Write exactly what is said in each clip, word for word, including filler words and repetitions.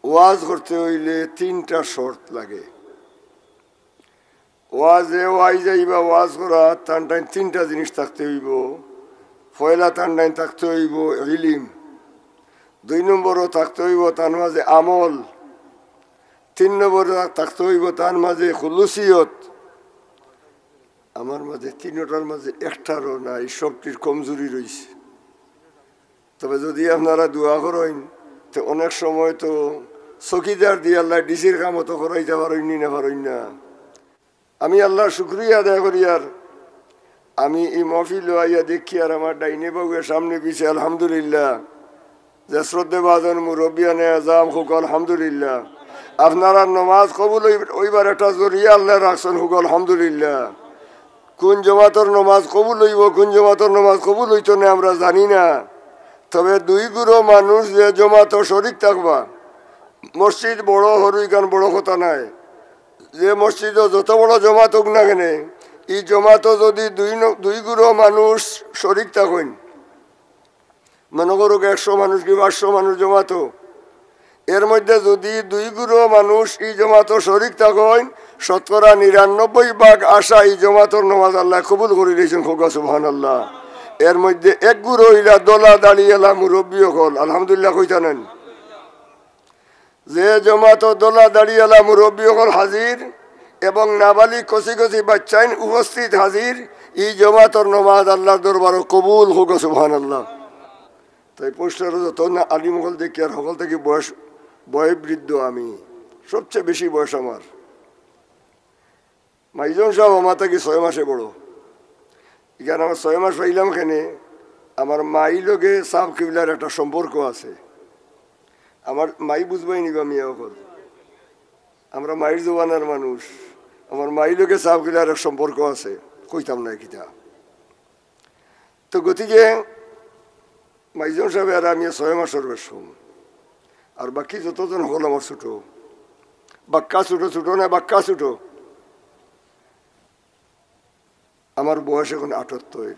ওয়াজ করতে অইলে তিনটা শর্ত লাগে। ওয়াজে ওয়াইজ আইবা ওয়াজ করা, তান টাইন তিনটা জিনিস থাকতে অইবো। পয়লা তান টাইন থাকতে অইবো ইলিম, দুই নম্বরও থাকতে অইবো তান মাঝে আমল, তিন নম্বরও থাকতে অইবো তান মাঝে খুলুসিয়ত। আমার মাঝে তিনোটার মাঝে একটারও নাই, সবটির কমজুরি রইছে। তবে যদি আপনারা দোয়া করইন, তে অনেক সময় তো চকিদার দিয়া আল্লায় ডিসির কামও তো করাইতা পারইন নি না, পারইন না। আমি আল্লার শুকরিয়া আদায় করি, আর আমি ই মহফিলো আইয়া দেখি, আর আমার ডাইনে বাউয়ে সামনে পিছে, আলহামদুলিল্লাহ। যে শ্রদ্ধেভাজন মুরব্বিয়ানে আজাম, কউক্কা আলহামদুলিল্লাহ। আপনারার নমাজ কবুল অই-, অইবার একটা জরিয়া আল্লায় রাখছইন, কউক্কা আলহামদুলিল্লাহ। কুন জমাতর নমাজ কবুল অইবো, কুন জমাতর নমাজ কবুল অইতো নায়, আমরা জানি না। তবে দুই গুরু মানুষ যে জমাতো শরিক থাকবা, মসজিদ বড় হরু ইখান বড় কথা নায়, যে মসজিদো যত বড় জমাত অউক না কেনে, ই জমাতো যদি দুই ন-, দুই গুরু মানুষ শরিক থাকইন, মনো করউক একশো মানুষ কি পাঁচশো মানুষ জমাতো, এর মধ্যে যদি দুই গুরু মানুষ ই জমাতো শরিক থাকইন, শতকরা নিরানব্বই ভাগ আশা ই জমাতর নমাজ আল্লায় কবুল করি লইছইন, কউক্কা সুবহানাল্লাহ। এর মধ্যে এক গুরু অইলা দলা দাড়িআলা মুরব্বি অকল, আলহামদুলিল্লাহ কইতা নায় নি? যে জমাতো দলা দাড়িআলা মুরব্বি অকল হাজির এবং নাবালিগ কচি কচি বাইচ্চাইন উপস্থিত হাজির, ই জমাতর নমাজ আল্লার দরবারো কবুল, কউক্কা সুবহানাল্লাহ। তাই পোস্টারো যত না আলিম অকল দেখি, আর হকল থাকি বয়স, বয়োবৃদ্ধ আমি, সবচেয়ে বেশি বয়স আমার। মাইজম সাব আমার থাকি ছয় মাসে বড়। ইখান আমার ছয় মাস পাইলাম কেনে, আমার মাই লগে সাব কিবলার একটা সম্পর্ক আছে। আমার মাই বুঝবায় নি বা মিয়া অকল, আমরা মাইর জমানার মানুষ, আমার মাই লগে সাব কিবলার এক সম্পর্ক আছে, কইতাম না কিতা। তো গতিকে মাইজম সাবে আর আমি ছয় মাসর বেশি, আর বাকি যতজন হকল আমার ছোট, বাক্কা ছোট, ছোট না বাক্কা ছোট। আমার বয়স এখন আটাত্তর,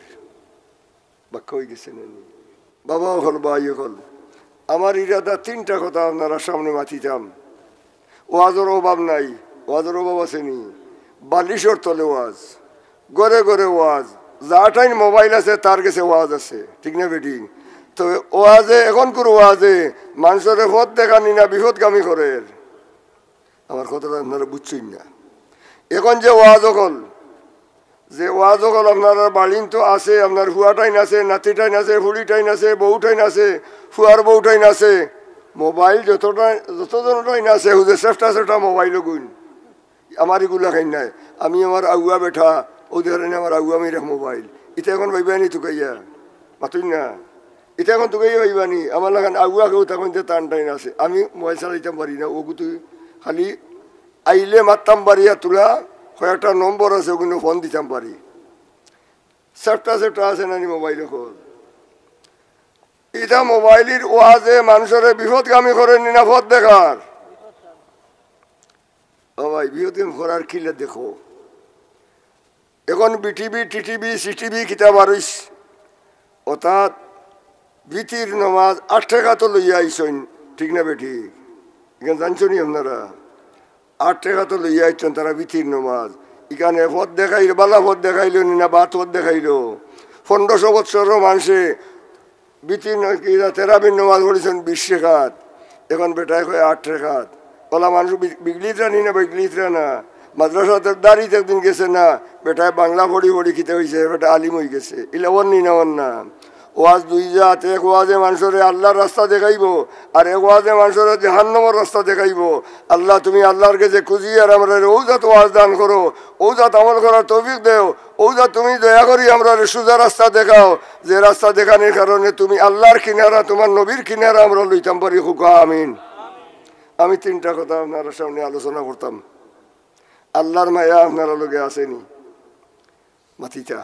বাক্কা অইগেছে না নি? বাবা অকল, ভাই অকল, আমার ইরাদা তিনটা কথা আপনারার সামনে মাতিতাম। ওয়াজর অভাব নাই, ওয়াজর অভাব আছে নি? বালিশর তলে ওয়াজ, ঘরে ঘরে ওয়াজ, যার টাইন মোবাইল আছে তার গেছে ওয়াজ আছে, ঠিক না বেটি? তবে ওয়াজে, এখনকুর ওয়াজে মানষরে পথ দেখানি না বিপথগামী করের। আমার কথাটা আপনারা বুঝছইন না। এখন যে ওয়াজ অকল, যে ওয়াজ অকল আপনারার বাড়িন তো আছে, আপনার ফুয়া টাইন আছে, নাতি টাইন আছে, ফুড়ি টাইন আছে, বউ টাইন আছে, ফুয়ার বউ টাইন আছে, মোবাইল যতটা, যতজন টাইন আছে, হুজে সেফটা সেফটা মোবাইল অগুইন। আমার ইগুলা খাইন নায়। আমি আমার আউয়া বেটা, অউ দেখইন আমার আউয়া মিরা মোবাইল। ইতা এখন পাইবা নি তুকাইয়া? মাতইন না। ইতা এখন তুকাইয়া পাইবা নি? আমার লাখান আউয়া কেউ তখন যে টান টাইন আছে। আমি মোবাইল চালাইতাম পারি না, অগু তুই খালি আইলে মাততাম পারি আর তুলা, কয়েকটা নম্বর আছে, অগুইন ফোন দিতাম পারি। সেফটা সেফটা আছে না নি মোবাইল অকল? ইতা মোবাইলর ওয়াজে মানষরে বিপথগামী করের নি না পথ দেখার? ও ভাই, বিপথগামী করার কিলা দেখো। এখন বিটিভি, টিটিভি, সিটিভি কিতা বারইছে, অর্থাৎ বিতির নমাজ আট রেকাত লইয়া আইছইন, ঠিক না বেটি? ইখান জানছো নি আপনারা? আট রেকাত লইয়া আইছইন তারা বিতির নমাজ। ইখানে পথ দেখাইল, বালা পথ দেখাইল নি না বাদ পথ দেখাইল? পনেরোশো বৎসরর মানষে বিতির ন-, কি না, তেরাবির নমাজ পড়ছইন বিশ রেকাত, এখন বেটায় কয় আট রেকাত। অলা মানুষ বি-, বিগলিতরা নি না, বিগলিতরা না। মাদ্রাসাত দাড়িত একদিন গেছে না, বেটায় বাংলা পড়ি পড়ি কিতা অইছে, বেটা আলিম অইগেছে। ইলা অর নি না, অর না। ওয়াজ দুই জাত, এক ওয়াজে মানষরে আল্লার রাস্তা দেখাইবো, আর এক ওয়াজে মানষরে জাহান্নামর রাস্তা দেখাইবো। আল্লা, তুমি আল্লার গেছে খুজিয়ার আমরারে অউ জাত ওয়াজ দান করো, অউ জাত আমল করার তৌফিক দেও, অউ জাত তুমি দয়া করি আমরারে সুজা রাস্তা দেখাও, যে রাস্তা দেখানির কারণে তুমি আল্লার কিনারা, তুমার নবীর কিনারা আমরা লইতাম পারি। কউক্কা আমিন। আমি তিনটা কথা আপনারার সামনে আলোচনা করতাম। আল্লার মায়া আপনারার লগে আছে নি? মাতিতা।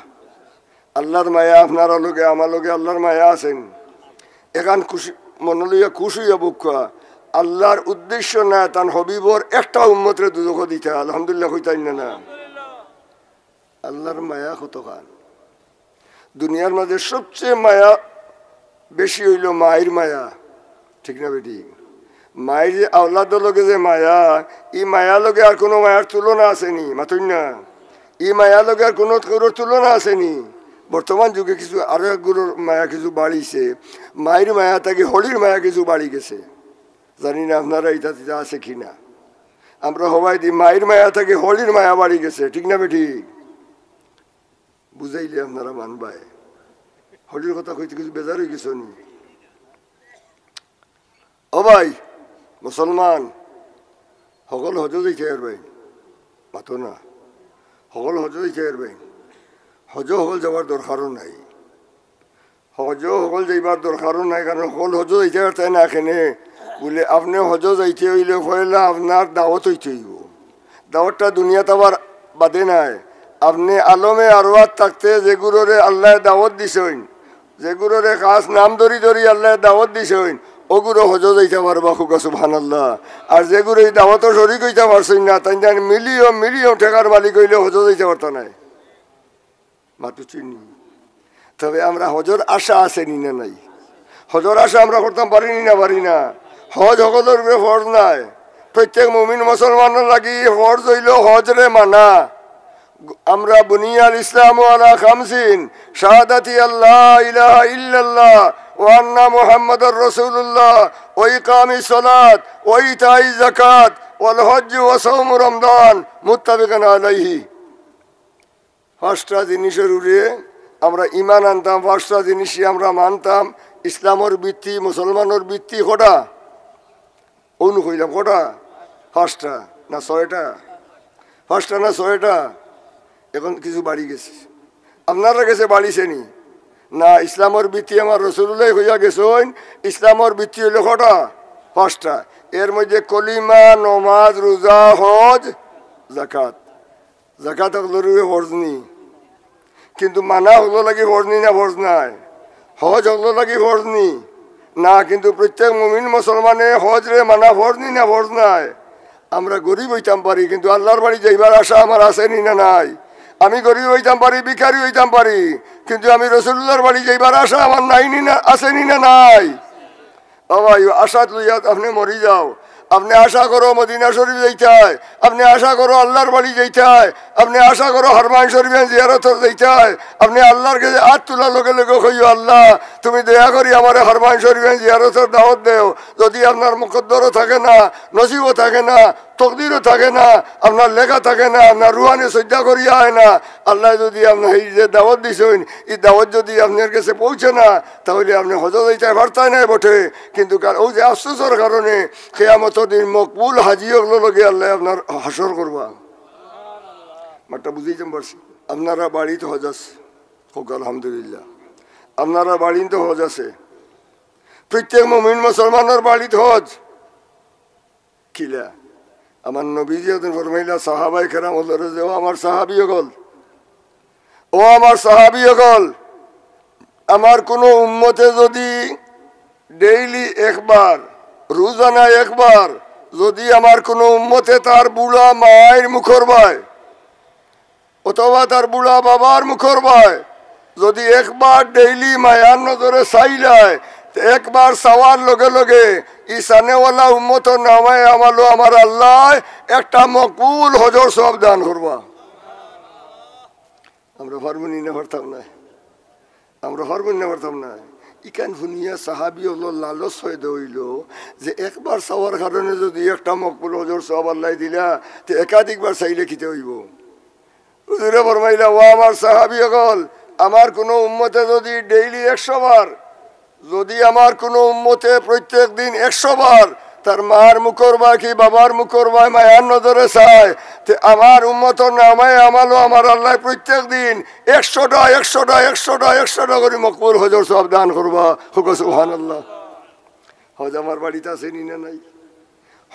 আল্লার মায়া আপনারার লগে, আমার লগে আল্লার মায়া আছে নি? এখান খুশি, মনো লইয়া খুশ অইয়া বউক্কা। আল্লার উদ্দেশ্য নায় তান হবিবর একটা উম্মতরে দুজখো দিতা। আলহামদুলিল্লাহ কইতাইন না, না? আল্লার মায়া কতখান। দুনিয়ার মাঝে সবচেয়ে মায়া বেশি অইলো মাইর মায়া, ঠিক না বেটি? মায়ের যে আওলাদর লগে যে মায়া, ই মায়া লগে আর কোনো মায়ার তুলনা আছে নি? মাতইন না। ই মায়া লগে আর কোনো কেউর তুলনা আছে নি? বর্তমান যুগে কিছু আরো এক গুরুর মায়া কিছু বাড়িছে, মায়ের মায়া থাকি হলির মায়া কিছু বাড়ি গেছে। জানি না আপনারা ইতা তিতা আছে কি না। আমরা হবাই দি মায়ের মায়া থাকি হলির মায়া বাড়ি গেছে, ঠিক না বেঠিক? বুঝাইলে আপনারা মানবায়। হলির কথা কইতে কিছু বেজার অই গেছো নি? ও ভাই, মুসলমান, হকল হজো যাইতে পারবায়? মাতো না। হকল হজো যাইতে পারবায়? হজো হকল যাওয়ার দরকারও নাই। হজো হকল যাইবার দরকারও নাই, কারণ হকল হজো যাইতে পারতায় না। কেনে বুলে, আপনে হজো যাইতে অইলে পয়লা আপনার দাওয়াত অইতে অইবো। দাওয়াতটা দুনিয়াত আবার বাদে নায়। আপনে আলমে আরওয়াত থাকতে যেগুররে আল্লায় দাওয়াত দিছইন, যেগুররে খাস নাম ধরি ধরি আল্লায় দাওয়াত দিছইন, অগুর হজো যাইতা পারবা, কউক্কা সুবহানাল্লাহ। আর যেগুরে ই দাওয়াতো শরিক অইতা পারছইন না, তাইন তাইন মিলিয়ন মিলিয়ন টেকার মালিক অইলেও হজো যাইতা পারতা নায়। মাতইন নি? তবে আমরার হজর আশা আছে নি না নাই? হজর আশা আমরা করতাম পারি নি না পারি না? হজ হকলর উপরে ফরজ নায়। প্রত্যেক মুমিন মুসলমানর লাগি ফরজ অইলো হজরে মানা। আমরা বুনিয়াল ইসলামু আলা খামসিন, শাহাদাতি আল্লা ইলাহা ইল্লাল্লাহ ওয়া আন্না মুহাম্মাদার রাসূলুল্লাহ ওয়া ইকামিস সালাত ওয়া ইতাইজ যাকাত ওয়াল হজ্জ ওয়া সাওম রমাদান, মুত্তাফিকুন আলাইহি। পাঁচটা জিনিসর উপরে আমরা ঈমান আনতাম, পাঁচটা জিনিসই আমরা মানতাম। ইসলামর ভিত্তি, মুসলমানর ভিত্তি কয়টা? অউ নু কইলাম কয়টা? পাঁচটা না ছয়টা? পাঁচটা না ছয়টা? এখন কিছু বাড়ি গেছে। আপনারার গেছে বাড়িছে নি? না, ইসলামর ভিত্তি আমার রাসূলুল্লায় কইয়া গেছইন, ইসলামর ভিত্তি অইলো কয়টা? পাঁচটা। এর মধ্যে কলিমা, নমাজ, রোজা, হজ, যাকাত। যাকাত হকলর উপরে ফরজ নি, কিন্তু মানা হকলর লাগি ফরজ নি না ফরজ নায়? হজ হকলর লাগি ফরজ নি না, কিন্তু প্রত্যেক মুমিন মুসলমানে হজরে মানা ফরজ নি না ফরজ নায়? আমরা গরিব অইতাম পারি, কিন্তু আল্লার বাড়ি যাইবার আশা আমার আছে নি না নাই? আমি গরিব অইতাম পারি, ভিখারি অইতাম পারি, কিন্তু আমি রাসূলুল্লাহর বাড়ি যাইবার আশা আমার নাই নি না, আছে নি না নাই? ও ভাই, আশা লইয়া আপনে মরি যাও। আপনে আশা করো মদিনা শরিফ যাইতায়, আপনে আশা করো আল্লার বাড়ি যাইতায়, আপনে আশা করো হারমাইন শরিফ জিয়ারত যাইতায়, আপনে আল্লার গেছে আত তুলার লগে লগে কইও, "আল্লা, তুমি দয়া করি আমারে হারমাইন শরিফ জিয়ারতর দাওয়াত দেও।" যদি আপনার মুকদ্দরও থাকে না, নসিবও থাকে না, তকদিরও থাকে না, আপনার লেখা থাকে না, আপনার রুহানি সইজদা করিয়া অয় না, আল্লায় যদি আপনার এই যে দাওয়াত দিছইন, ই দাওয়াত যদি আপনার গেছে পৌঁছে না, তাইলে আপনে হজো যাইতায় পারতায় নায় বটে, কিন্তু কার-, অউ যে আফসোসর কারণে কিয়ামতর দিন মকবুল হাজি অকলর লগে আল্লায় আপনার হাশর করবা। মাতটা বুঝাইতাম পারছি? আপনারার বাড়িত হজ আছে, কউক্কা আলহামদুলিল্লাহ। আপনারার বাড়িত হজ আছে, প্রত্যেক মুমিন মুসলমানর বাড়িত হজ। কিলা? আমার নবীজি একদিন ফরমাইলা সাহাবায়ে কেরাম অকলরে যে, "ও আমার সাহাবী অকল, ও আমার সাহাবী অকল, আমার কোনো উম্মতে যদি ডেইলি একবার, রোজানা একবার, যদি আমার কোনো উম্মতে তার বুড়া মায়ের মুখর বায় অথবা তার বুড়া বাবার মুখর বায় যদি একবার ডেইলি মায়ার নজরে চাইলায়, তে একবার চাওয়ার লগে লগে ই সানেওয়ালা উম্মতর নামায়ে আমালো আমার আল্লায় একটা মকবুল হজর সওয়াব দান করবা।" আমরা পারমু নি না পারতাম নায়? আমরা পারমু নি না পারতাম নায়? ইখান হুনিয়া সাহাবী অকলর লালচ পয়দা অইলো যে একবার চাওয়ার কারণে যদি একটা মকবুল হজর সওয়াব আল্লায় দিলা, তে একাধিকবার চাইলে কিতা অইবো? হুজুরে ফরমাইলা, "ও আমার সাহাবী অকল, আমার কোনো উম্মতে যদি ডেইলি একশো বার, যদি আমার কোনো উম্মতে প্রত্যেক দিন একশো বার তার মার মুখর বায় কি বাবার মুখর বায় মায়ার নজরে চায়, তে আমার উম্মতর নামায়ে আমালো আমার আল্লায় প্রত্যেক দিন একশোটা, একশোটা, একশোটা, একশোটা করি মকবুল হজর সওয়াব দান করবা।" কউক্কা সুবহানাল্লাহ। হজ আমার বাড়িত আছে নি না নাই?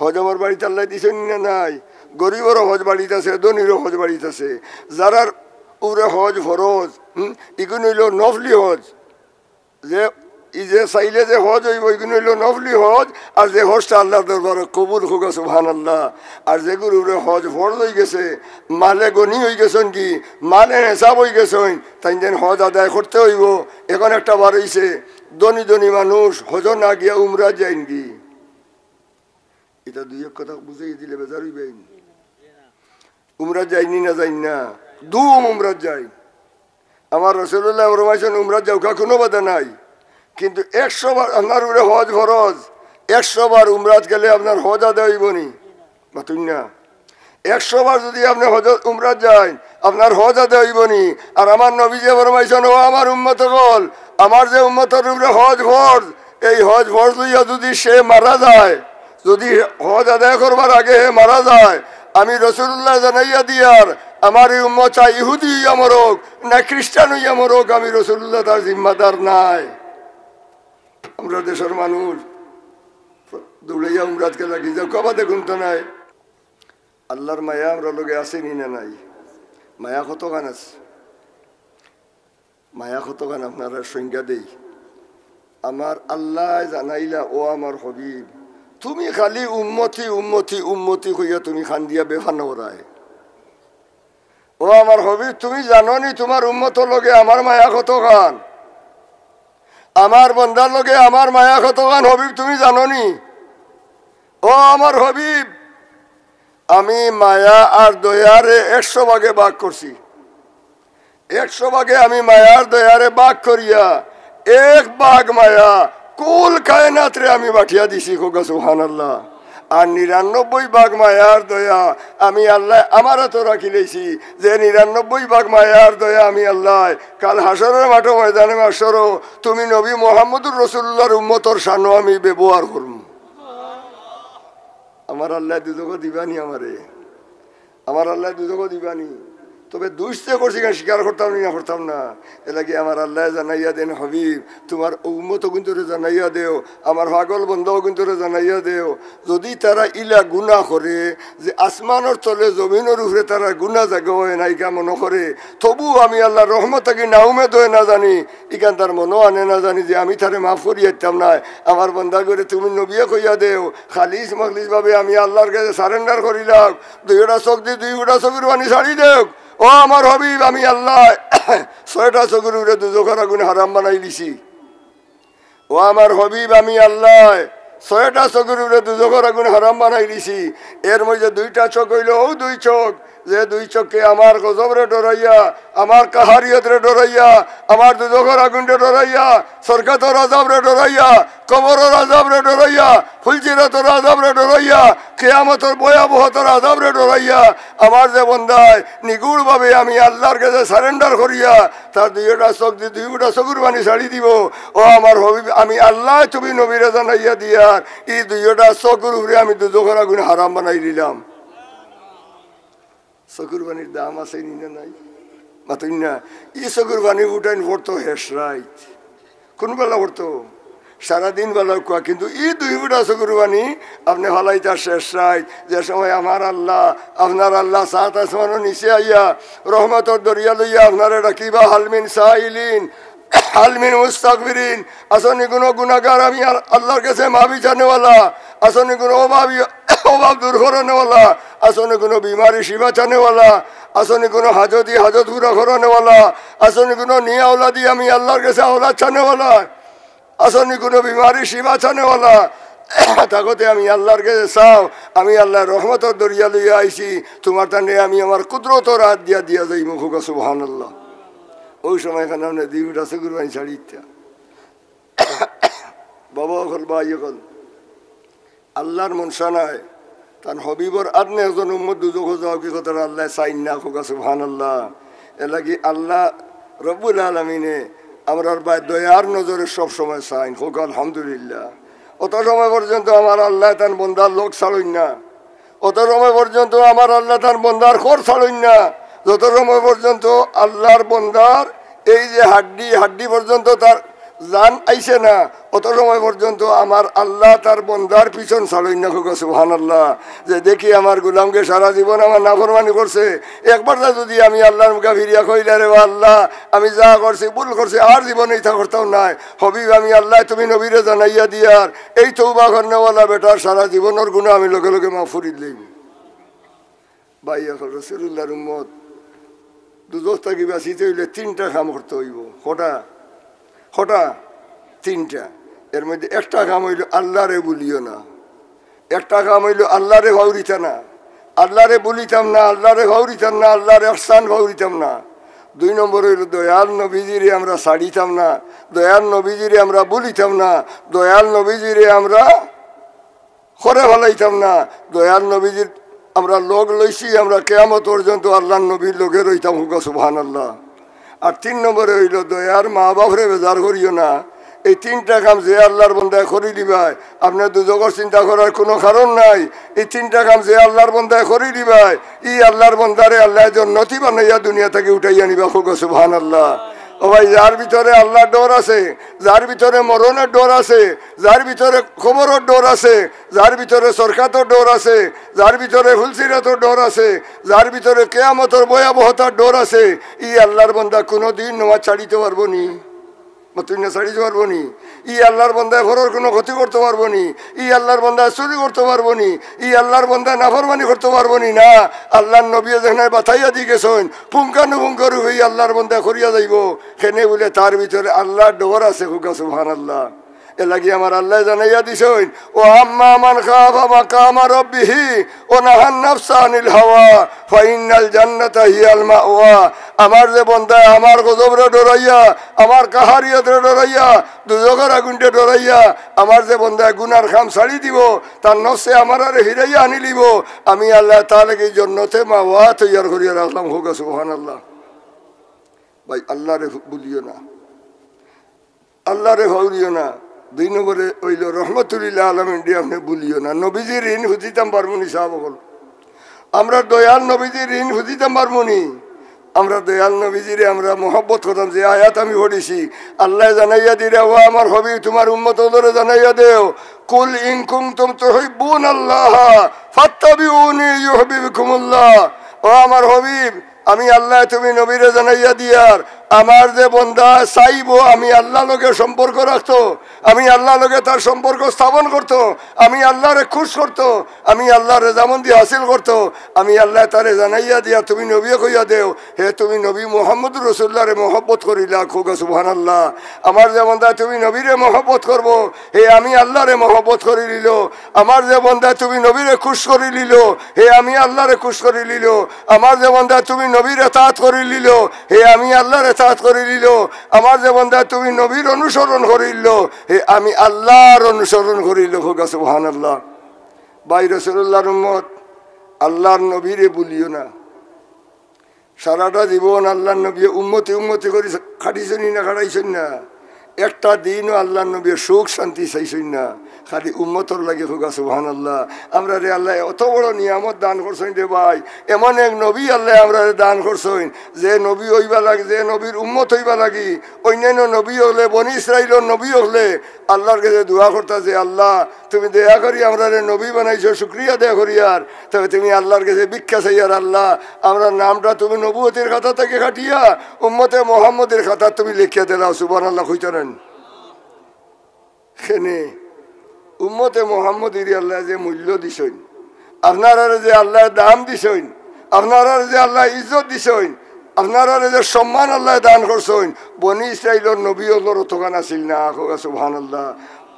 হজ আমার বাড়িত আল্লায় দিছইন নি না নাই? গরিবরও হজ বাড়িত আছে, ধনীরও হজ বাড়িত আছে। যারার উপরে হজ ফরজ, হুম, ইগুন অইলো নফলি হজ। যে, ই যে চাইলে যে হজ অইবো, ইগুন অইলো নফলি হজ। আর যে হজটা আল্লার দরবারো কবুল, কউক্কা সুবহানাল্লাহ। আর যেগুর উপরে হজ ফরজ অইগেছে, মালে গনি অইগেছইন গি, মালে নেসাব অইগেছইন, তাইন যেন হজ আদায় করতে অইবো। এখন একটা বার অইছে, ধনী ধনী মানুষ হজো না গিয়া উমরাত যাইন গি। দুই এক কথা বুঝাই দিলে বেজার অইবায়নি। উমরাত যাইন নি না যাইন না? দুম উমরাত যাইন। আমার রাসুলুল্লায় ফরমাইছইন, উমরাত যাউক্কা, কুনু বাধা নাই, কিন্তু একশো বার আপনার উপরে হজ ফরজ, একশো বার উমরাত গেলে আপনার হজ আদায় অইবো নি? মাতইন না। একশো বার যুদি আপনে হজ উমরাত যাইন, আপনার হজ আদায় অইবো নি? আর আমার নবীজিয়ে ফরমাইছইন, ও আমার উম্মত অকল, আমার যে উম্মতর উপরে হজ ফরজ, এই হজ ফরজ লইয়া যুদি সে মারা যায়, যুদি হজ আদায় করবার আগে হে মারা যায়, আমি রাসুলুল্লায় জানাইয়া দিয়ার, আমার ই উম্মত চাই ইহুদি অইয়া মরউক না খ্রিস্টান অইয়া মরউক, আমি রাসুলুল্লাহ তার জিম্মাদার নায়। আমরার দেশর মানুষ দৌড়াইয়া উমরাত গেলা, গির্জাত কবাদে গুনতা নায়। আল্লার মায়া আমরার লগে আছে নি না নাই? মায়া কতখান আছে? মায়া কতখান আপনারারে সংজ্ঞা দেই। আমার আল্লায় জানাইলা, ও আমার হবিব, তুমি খালি উম্মতি, উম্মতি, উম্মতি কইয়া তুমি কান্দিয়া বেফানা অরায়। ও আমার হবিব, তুমি জানো নি তুমার উম্মতর লগে আমার মায়া কতখান? আমার বন্দার লগে আমার মায়া কতখান, হবিব, তুমি জানো নি? ও আমার হবিব, আমি মায়া আর দয়ারে একশো ভাগে ভাগ করছি। একশো ভাগে আমি মায়ার দয়ারে ভাগ করিয়া এক ভাগ মায়া কুল কায়নাতরে আমি বাটিয়া দিছি, কউক্কা সুবহানাল্লাহ। আর নিরানব্বই ভাগ মায়ার দয়া আমি আল্লায় আমার আতো রাখিলাইছি, যে নিরানব্বই ভাগ মায়ার দয়া আমি আল্লায় কাল হাশরর মাঠো ময়দানে মাশরো তুমি নবী মুহাম্মদুর রাসুলুল্লাহর উম্মতর শানো আমি ব্যবহার করমু। আমার আল্লায় দুজখো দিবা নি আমারে? আমার আল্লায় দুজখো দিবা নি? তবে দুষ যে করছি, ইখান স্বীকার করতাম নি না, করতাম না। এরলাগি আমার আল্লায় জানাইয়া দেইন, হবিব, তুমার উম্মত অগুইন্তরে জানাইয়া দেও, আমার পাগল বন্দা অগুইন্তরে জানাইয়া দেও, যুদি তারা ইলা গুনা করে যে আসমানর তলে জমিনর উপরে তারার গুনা জাগা অয় না, ইখান মনো করে, তবু আমি আল্লার রহমত থাকি নাউমেদ অয় না জানি, ইখান তার মনো আনে না জানি যে আমি তারে মাফ করিয়া দিতাম নায়। আমার বন্দাগরে তুমি নবিয়ে কইয়া দেও, খালিস মখলিস ভাবে আমি আল্লার গেছে surrender করিলাউক। দুইওটা চউখ দি দুইওটা চকুর পানি ছাড়ি দেউক। ও আমার হবিব, আমি আল্লায় ছয়টা চকুর উপরে দুজখর আগুন হারাম বানাইলিছি। ও আমার হবিব, আমি আল্লায় ছয়টা চকুর উপরে দুজখর আগুন হারাম বানাইলিছি। এর মাঝে দুইটা চউখ অইলো অউ দুই চউখ, যে দুই চউখে আমার গজবরে ডরাইয়া, আমার কাহারিয়তরে ডরাইয়া, আমার দুজখর আগুনরে ডরাইয়া, সরকাতর আজাবরে ডরাইয়া, কবরর আজাবরে ডরাইয়া, ফুলসিরাতর আজাবরে ডরাইয়া, কিয়ামতর ভয়াবহতার আজাবরে ডরাইয়া, আমার যে বন্দায় নিগুড়ভাবে আমি আল্লার গেছে surrender করিয়া তার দুইওটা চউখ দি দুইওটা চকুর পানি ছাড়ি দিবো। ও আমার হবিব, আমি আল্লায় তুমি নবীরে জানাইয়া দিয়ার, ই দুইওটা চকুর উপরে আমি দুজখর আগুন হারাম বানাইলিলাম। চকুর পানির দাম আছে নি না নাই? মাতইন না। ই চকুর পানি ফুটাইন পড়তো হেশরাইত। কুন বেলা পড়তো? সারাদিন বেলা কুয়া, কিন্তু ই দুই ফুটা চকুর পানি আপনে ফালাইতা হেশরাইত। যে সময় আমার আল্লাহ, আপনার আল্লাহ সাত আসমানর নিচে আইয়া রহমতর দরিয়া লইয়া আপনারে ডাকিবা, হাল মিন সাইলিন, হাল মিন মুস্তাগফিরিন, আছনি কুনু গুনাগার আমি আল-, আল্লার গেছে মাফি চানেওয়ালা, আছনি কুনু অভাবী, অভাব দূর করনেওয়ালা, আছনি কুনু বিমারি শিফা চানেওয়ালা, আছনি কুনু হাজতি হাজত পুরা করনেওয়ালা, আছনি কুনু নিয়া আওলাদি আমি আল্লার গেছে আওলাদ চানেওয়ালা, আছনি কুনু বিমারি শিফা চানেওয়ালা, থাকতে আমি আল্লার গেছে চাও, আমি আল্লার রহমতর দরিয়া লইয়া আইছি, তুমার তানে আমি আমার কুদরতর আত দিয়া দিয়া যাইমু, কউক্কা সুবহানাল্লাহ। অউ সময় ইখান আপনে দুই ফুটা চকুর পানি ছাড়ি দিতা। বাবা অকল, ভাই অকল, আল্লার মনশা নায়, তান হবিবর আদনে একজন উম্মত দুজখো যাউক, ই কথাটা আল্লায় চাইন না, কউক্কা সুবহানাল্লাহ। এরলাগি আল্লাহ রব্বুল আলামিনে আমরার বায় দয়ার নজরে সব সময় চাইন, কউক্কা আলহামদুলিল্লাহ। অত সময় পর্যন্ত আমার আল্লায় তান বন্দার লগ ছাড়ইন না, অত সময় পর্যন্ত আমার আল্লায় তান বন্দার খর ছাড়ইন না, যত সময় পর্যন্ত আল্লার বন্দার এই যে হাড্ডি, হাড্ডি পর্যন্ত তার জান আইছে না, অত সময় পর্যন্ত আমার আল্লাহ তার বন্দার পিছন ছাড়ইন না, কউক্কা সুবহানাল্লাহ। যে দেখি আমার গোলামগে সারা জীবন আমার নাফরমানি করছে, একবার যা যুদি আমি আল্লার মুখা ফিরিয়া কইলা, রে বা আল্লাহ, আমি যা করছি ভুল করছি, আর জীবনে ইতা করতাম নায়, হবিব আমি আল্লায় তুমি নবীরে জানাইয়া দিয়ার, এই তওবা করনেওয়ালা বেটার সারা জীবনর গুনা আমি লগে লগে মাফ করি দিলাইমু। ভাই অকল, রাসুলুল্লাহর উম্মত দুজখ থাকি বাঁচিতে অইলে তিনটা কাম করতে অইবো। কয়টা? কয়টা? তিনটা। এর মধ্যে একটা কাম অইলো আল্লারে ভুলিও না। একটা কাম অইলো আল্লারে ফাউরিতা না, আল্লারে ভুলিতাম না, আল্লারে ফাউরিতাম না, আল্লার এহসান ফাউরিতাম না। দুই নম্বর অইলো দয়াল নবীজিরে আমরা ছাড়িতাম না, দয়াল নবীজিরে আমরা ভুলিতাম না, দয়াল নবীজিরে আমরা খরে ফালাইতাম না। দয়াল নবীজির আমরা লগ লইছি, আমরা কিয়ামত পর্যন্ত আল্লার নবীর লগে রইতাম, কউক্কা সুবহানাল্লাহ। আর তিন নম্বরে অইলো দয়ার মা বাপরে বেজার করিও না। এই তিনটা কাম যে আল্লার বন্দায় করি দিবায়, আপনে দুজখর চিন্তা করার কুনু কারণ নাই। এই তিনটা কাম যে আল্লার বন্দায় করি দিবায়, ই আল্লার বন্দারে আল্লায় জন্নতি বানাইয়া দুনিয়া থাকি উঠাইয়া নিবা, কউক্কা সুবহানাল্লাহ। ও ভাই, যার ভিতরে আল্লার ডর আছে, যার ভিতরে মরণর ডর আছে, যার ভিতরে কবরর ডর আছে, যার ভিতরে সরকাতর ডর আছে, যার ভিতরে ফুলসিরাতর ডর আছে, যার ভিতরে কিয়ামতর ভয়াবহতার ডর আছে, ই আল্লার বন্দা কুনুদিন নমাজ ছাড়িতো পারবো নি? মাতইন না, ছাড়িতো পারবো নি? ই আল্লার বন্দায় পরর কুনু ক্ষতি করতো পারবো নি? ই আল্লার বন্দায় চুরি করতো পারবো নি? ই আল্লার বন্দায় নাফরমানি করতো পারবো নি? না, আল্লার নবীয়ে যেখানে বাতাইয়া দি গেছইন, পুঙ্খানুপুঙ্খ রূপে ই আল্লার বন্দায় করিয়া যাইবো। কেনে বুলে তার ভিতরে আল্লার ডর আছে, কউক্কা সুবহানাল্লাহ। এরলাগি আমার আল্লায় জানাইয়া দিছইন, "ওয়া আম্মা মান খাফা মাকামা রাব্বিহি ওয়া নাহান নাফসা আনিল হাওয়া ফাইন্নাল জান্নাতা হিয়াল মাওয়া।" আমার যে বন্দায় আমার গজবরে ডরাইয়া, আমার কাহারিয়তরে ডরাইয়া, দুজখর আগুনরে ডরাইয়া, আমার যে বন্দায় গুনার কাম ছাড়ি দিবো, তার নফসে আমারারে ফিরাইয়া আনিলিবো, আমি আল্লায় তার লাগি জন্নতে মাওয়া তৈয়ার করিয়া রাখলাম, কউক্কা সুবহানাল্লাহ। ভাই, আল্লারে ভুলিও না, আল্লারে ফাউরিও না। দুই নম্বরে অইলো রহমতুল্লিল আলামিনরে আপনে ভুলিও না। নবীজির ঋণ হুজিতাম পারমু নি সাব অকল? আমরা দয়াল নবীজির ঋণ হুজিতাম পারমু নি? আমরা দয়াল নবীজিরে আমরা মহব্বত করতাম। যে আয়াত আমি পড়ছি, আল্লায় জানাইয়া দিরা, "ও আমার হাবিব, তুমার উম্মত অকলরে জানাইয়া দেও, কুল ইন কুনতুম তুহিব্বুনাল্লাহা ফাত্তাবিউনি ইউহবিবকুমুল্লাহ।" ও আমার হাবিব, আমি আল্লায় তুমি নবীরে জানাইয়া দিয়ার, আমার যে বন্দা চাইবো আমি আল্লার লগে সম্পর্ক রাখতো, আমি আল্লার লগে তার সম্পর্ক স্থাপন করতো, আমি আল্লারে খুশ করতো, আমি আল্লার রেজামন্দি হাসিল করতো, আমি আল্লায় তারে জানাইয়া দিয়া তুমি নবীয়ে কইয়া দেও, "হে তুমি নবী মুহাম্মদুর রাসূলুল্লাহরে মহব্বত করিলা", কউক্কা সুবহানাল্লাহ। আমার যে বন্দা তুমি নবীরে মহব্বত করবো, হে আমি আল্লারে মহব্বত করিলিলো। আমার যে বন্দা তুমি নবীরে খুশ করিলিলো, হে আমি আল্লারে খুশ করিলিলো। আমার যে বন্দা তুমি নবীর এতাআত করিলিলো, হে আমি আল্লার এতাআত করিলিলো। আমার যে বন্দা তুমি নবীর অনুসরণ করিলিলো, হে আমি আল্লার অনুসরণ করিলিলো। কউক্কা সুবহানাল্লাহ। ভাই, রাসূলুল্লাহর উম্মত, আল্লার নবীরে ভুলিও না। সারাটা জীবন আল্লার নবীয়ে উম্মতি উম্মতি করি কাটিছইন নি না, কাটাইছইন না? একটা দিনও আল্লার নবীয়ে সুখ শান্তি চাইছইন না, খালি উম্মতর লাগি। কউক্কা সুবহানাল্লাহ। আমরারে আল্লায় অত বড় নিয়ামত দান করছইন রে ভাই, এমন এক নবী আল্লায় আমরারে দান করছইন, যে নবী অইবা লাগি, যে নবীর উম্মত অইবা লাগি, অইন্যান্য নবী অকলে, বনি ইসরাইলর নবী অকলে আল্লার গেছে দোয়া করতা যে, "আল্লাহ, তুমি দয়া করি আমরারে নবী বানাইছো, শুকরিয়া আদায় করিয়ার।" তবে তুমি আল্লার গেছে ভিক্ষা চাইয়ার, "আল্লাহ, আমরার নামটা তুমি নবুয়তির খাতা থাকি কাটিয়া উম্মতে মুহাম্মদীর খাতাত তুমি লেখিয়া দিলাও।" সুবহানাল্লাহ কইতা নায় নি? কেনে উম্মতে মুহাম্মদীরে আল্লায় যে মূল্য দিছইন, আপনারারে যে আল্লায় দাম দিছইন, আপনারারে যে আল্লায় ইজ্জত দিছইন, আপনারারে যে সম্মান আল্লায় দান করছইন, বনি ইসরাইলর নবী অকলর অতখান আছিল না। কউক্কা সুবহানাল্লাহ।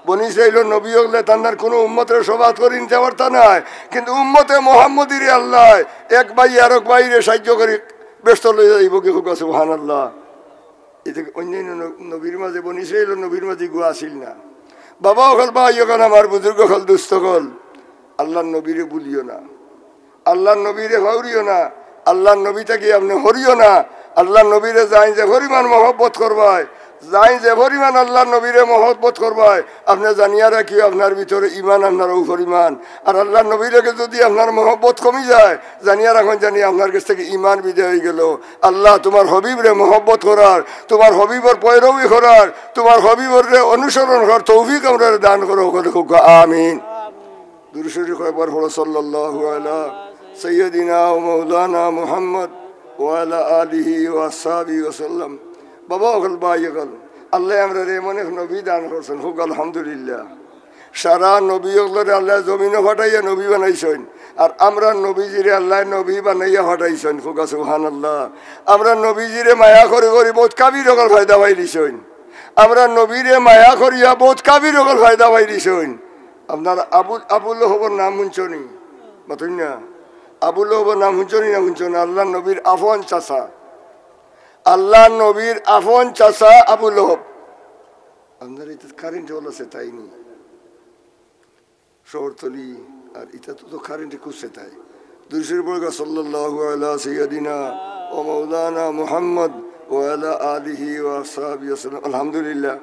বনি ইসরাইলর নবী অকলে তান্নার কুনু উম্মতরে শফাত করি নিতা পারতা নায়, কিন্তু উম্মতে মুহাম্মদীরে আল্লায় এক ভাই আরক ভাইরে সাইয্য করি বেহেস্তো লইয়া যাইবোগি। কউক্কা সুবহানাল্লাহ। ইতা অইন্যান্য ন-, নবীর মাঝে, বনি ইসরাইলর নবীর মাঝে ইগুয়া আছিল না। বাবা অকল, ভাই অকল, আমার বুজুর্গ অকল, দুস্ত অকল, আল্লার নবীরে ভুলিও না, আল্লার নবীরে ফাউরিও না, আল্লার নবী থাকি আপনে হরিও না। আল্লার নবীরে যাইন যে পরিমাণ মহব্বত করবায়, যাইন যে পরিমাণ আল্লার নবীরে মহব্বত করবায়, আপনে জানিয়া রাখিও আপনার ভিতরে ইমান আপনার অউ পরিমাণ। আর আল্লার নবীর লগে যুদি আপনার মহব্বত কমি যায়, জানিয়া রাখইন জানি আপনার গেছ থাকি ইমান বিদায় অইগেলো। আল্লাহ, তুমার হাবিবরে মহব্বত করার, তুমার হাবিবর পয়রবি করার, তুমার হাবিবরে অনুসরণ করার তৌফিক আমরারে দান করো, কউক্কা আমিন। দুরূদ শরীফ কয়বার পড়ো, সাল্লাল্লাহু আলা সাইয়্যিদিনা ওয়া মাওলানা মুহাম্মদ ওয়া আলা আলিহি ওয়া আসহাবিহি ওয়া সাল্লাম। বাবা অকল, ভাই অকল, আল্লায় আমরারে এমন এক নবী দান করছইন, কউক্কা আলহামদুলিল্লাহ। সারা নবী অকলরে আল্লায় জমিনো পাঠাইয়া নবী বানাইছইন, আর আমরার নবীজিরে আল্লায় নবী বানাইয়া পাঠাইছইন, কউক্কা সুবহানাল্লাহ। আমরার নবীজিরে মায়া করি করি বউত কাফির অকল ফায়দা পাইলিছইন, আমরার নবীরে মায়া করিয়া বউত কাফির অকল ফায়দা পাইলিছইন। আপনারা আবু, আবু লহবর নাম হুনছনি? মাতইন না। আবু লহবর নাম হুনছনি না হুনছনি? আল্লার নবীর আফন চাচা। আল্লার নবীর আফন চাচা আবু লহব। আপনারা ইতা কারেন্ট অলা সেতায়নি। শহরতলি আর ইতা তো, তো কারেন্টে খুব সেতায়। দুরুদ শরিফ পড়উক্কা, সাল্লাল্লাহু আলা সাইয়্যিদিনা ওয়া মাওলানা মুহাম্মদ ওয়া আলা আলিহি ওয়া আসহাবিহি ওয়া সাল্লাম। আলহামদুলিল্লাহ।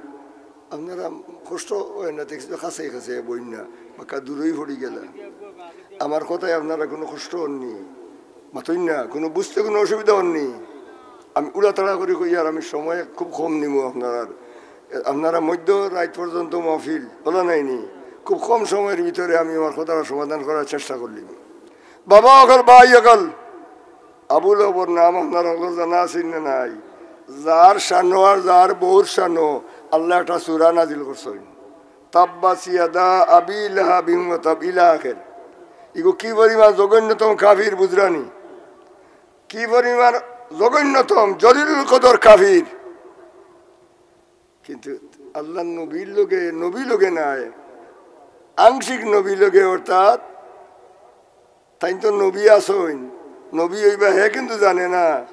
আপনারা কষ্ট অয় না, দেখছি তো কাছে কাছে বইন না, বাক্কা দূরই পড়ি গেলা। আমার কথায় আপনারা কুনু কষ্ট অননি, মাতইন না, কুনু বুঝতে কুনু অসুবিধা অননি। আমি উড়াতাড়া করি কইয়ার আমি সময় খুব কম নিমু আপনারার। আপনারা মধ্য রাইত পর্যন্ত মাহফিল অলা নায়নি, খুব কম সময়র ভিতরে আমি আমার কথাটা সমাধান করার চেষ্টা করলিমু। বাবা অকল, ভাই অকল, আবু লহবর নাম আপনারা অকলর জানা আছে না নাই? যার শানো আর যার বউর শানো আল্লায় একটা সূরা নাজিল করছইন, তাব্বাত ইয়াদা আবি লাহাবিন ওয়া তাব ইলা আখির। ইগু কি পরিমাণ জঘন্যতম কাফির বুঝরানি? কি পরিমাণ জঘন্যতম জলিলুল কদর কাফির। কিন্তু আল্লার নবীর লগে, নবী লগে নায়, আংশিক নবী লগে, অর্থাৎ তাইন তো নবী আছইন, নবী অইবা হে কিন্তু জানে না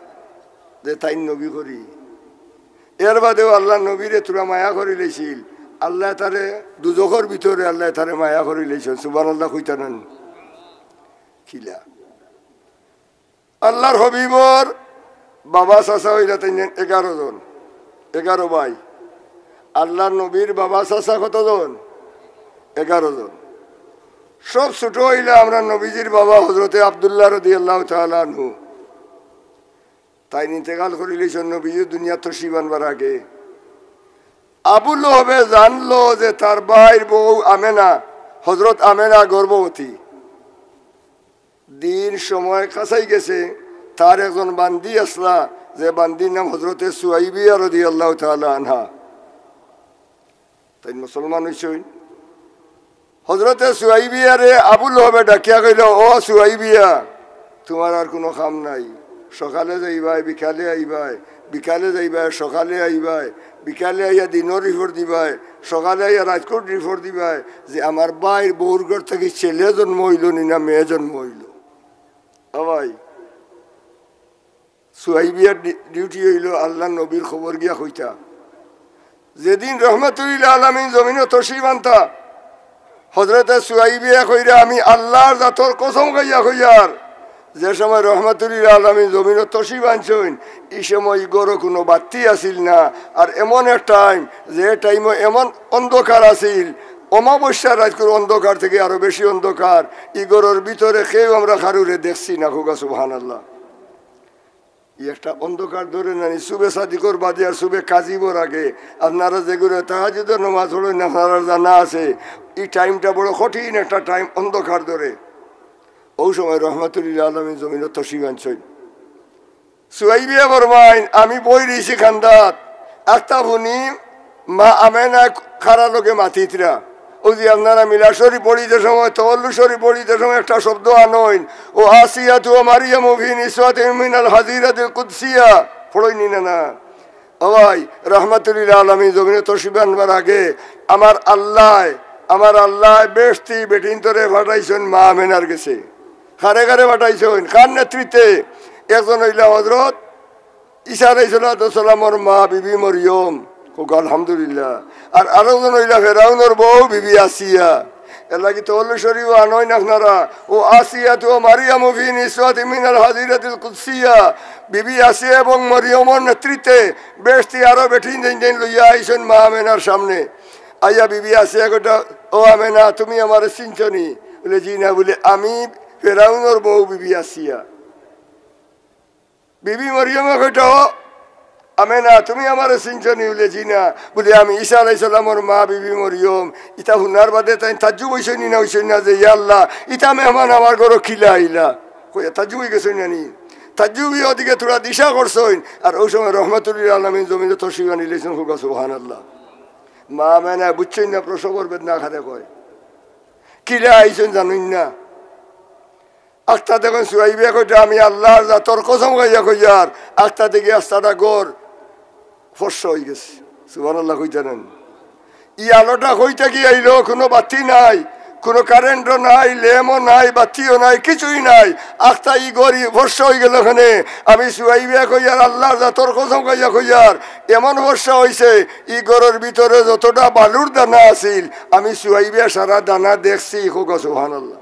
যে তাইন নবী করি। এর বাদেও আল্লার নবীরে থুড়া মায়া করিলাইছিল, আল্লায় তারে দুজখর ভিতরে আল্লায় তারে মায়া করিলাইছইন। সুবহানাল্লাহ কইতা নানি? কিলা? আল্লার হাবিবর বাবা চাচা অইলা তাইন এগারো জন, এগারো ভাই। আল্লার নবীর বাবা চাচা কতজন? এগারো জন। সব ছোট অইলা আমরার নবীজির বাবা হযরতে আব্দুল্লাহ রাদিয়াল্লাহু তাআলা আনহু। তাইন ইন্তেকাল করিলাইছইন নবীজি দুনিয়াত তশরিফ আনবার আগে। আবু লহবে জানলো যে তার ভাইর বউ আমেনা, হযরত আমেনা গর্ভবতী। দিন সময় কাছাই গেছে, তার একজন বান্দি আছলা, যে বান্দির নাম হযরতে সুয়াইবিয়া রাদিয়াল্লাহু তাআলা আনহা। তাইন মুসলমান অইছইন। হযরতে সুয়াইবিয়ারে আবু লহবে ডাকিয়া কইলো, "ও সুয়াইবিয়া, তুমার আর কুনু কাম নাই। সকালে যাইবায়, বিকালে আইবায়, বিকালে যাইবায়, সকালে আইবায়, বিকালে আইয়া দিনর রিপোর্ট দিবায়, সকালে আইয়া রাইতকুর রিপোর্ট দিবায় যে আমার ভাইর বউর ঘর থাকি ছেলে জন্ম অইলো নি না মেয়ে জন্ম অইলো।" ও ভাই, সুয়াইবিয়ার ডি-, ডিউটি অইলো আল্লার নবীর খবর গিয়া কইতা। যেদিন রহমাতুল লিল আলামিন জমিনো তশরিফ আনতা, হযরতে সুয়াইবিয়া কইরা, "আমি আল্লার জাতর কসম খাইয়া কইয়ার, যে সময় রহমাতুল লিল আলামিন জমিনো তশরিফ আনছইন, ই সময় ই ঘরো কুনু বাত্তি আছিল না। আর এমন এক টাইম, যে টাইমো এমন অন্ধকার আছিল, অমাবস্যার রাইতকুর অন্ধকার থাকি আরো বেশি অন্ধকার। ই ঘরর ভিতরে কেউ আমরা কারুরে দেখছি না।" কউক্কা সুবহানাল্লাহ। ই একটা অন্ধকার ধরে নানি, সুবে সাদিকর বাদে আর সুবে কাজিবর আগে আপনারা যেগুরে তাহাজ্জুদর নামাজ পড়ইন, আপনারার জানা আছে, ই টাইমটা বড় কঠিন একটা টাইম, অন্ধকার ধরে। অউ সময় রহমাতুল লিল আলামিন জমিনো তশরিফ আনছইন। সুয়াইবিয়া ফরমাইন, আমি বই রইছি কান্দাত, আখতা হুনি মা আমেনা কারার লগে মাতিতরা। অউ যে আপনারা মিলাদ শরিফ পড়িতে সময়, তওয়াল্লু শরিফ পড়িতে সময় একটা শব্দ আনইন, "ওয়া আসিয়াতু ওয়া মারিয়ামু ফি নিসওয়াতিন মিনাল হাজিরাতিল কুদসিয়া।" পড়ইন নি না, না? ও ভাই, রহমাতুল লিল আলামিন জমিনো তশরিফ আনবার আগে আমার আল্লায়, আমার আল্লায় বেহেশতি বেটিন্তরে পাঠাইছইন মা আমেনার গেছে। কারে কারে পাঠাইছইন? কার নেতৃত্বে? একজন অইলা হযরত ঈসা আলাইহিস সালাতু ওয়াস সালামর মা বিবি মরিয়ম, কউক্কা আলহামদুলিল্লাহ। আর আরোজন অইলা ফেরাউনর বউ বিবি আসিয়া। এরলাগি তওয়াল্লু শরিফো আনইন আপনারা, "ওয়া আসিয়াতু ওয়া মারিয়ামু ফি নিসওয়াতিন মিনাল হাজিরাতিল কুদসিয়া।" বিবি আসিয়া এবং মরিয়মর নেতৃত্বে বেহেশতি আরো বেটিন যেইন যেইন লইয়া আইছইন মা আমেনার সামনে। আইয়া বিবি আসিয়া কইতা, "ও আমেনা, তুমি আমারে চিনছো নি?" বুলে, "জি না।" বুলে, "আমি ফেরাউনর বউ বিবি আসিয়া।" বিবি মরিয়মে কইতা, "ও আমেনা, তুমি আমারে চিনছো নি?" বুলে, "জি না।" বুলে, "আমি ঈসা আলাইহিস সালামর মা বিবি মরিয়ম।" ইতা হুনার বাদে তাইন তাজ্জুব অইছইন নি না অইছইন না যে, "ইয়া আল্লাহ, ইতা মেহমান আমার ঘরো কিলা আইলা?" কইয়া তাজ্জুব অইগেছইন না নি? তাজ্জুবি ওদিকে থুড়া দিশা করছইন, আর অউ সময় রহমাতুল লিল আলামিন জমিনো তশরিফ আনিলাইছইন, কউক্কা সুবহানাল্লাহ। মা আমেনায় বুঝছইন না প্রসবর বেদনা কারে কয়, কিলা আইছইন জানইন না। আখতা দেখইন সুয়াইবিয়া কইতা, "আমি আল্লার জাতর কসম খাইয়া কইয়ার, আখতা দেখি আস্তাটা ঘর ফর্সা অইগেছে।" সুবহানাল্লাহ কইতা নানি? ই আলোটা কই থাকি আইলো? কুনু বাত্তি নাই। কুনু কারেন্টও নাই, লেমও নাই, বাতিও নাই, কিছুই নাই। আখতা ই ঘর ই ফর্সা অইগেলো কেনে? আমি সুয়াইবিয়া কইয়ার, আল্লার জাতর কসম খাইয়া কইয়ার, এমন ফর্সা অইছে, ই ঘরর ভিতরে যতটা বালুর দানা আছিল, আমি সুয়াইবিয়া সারা দানা দেখছি। কউক্কা সুবহানাল্লাহ।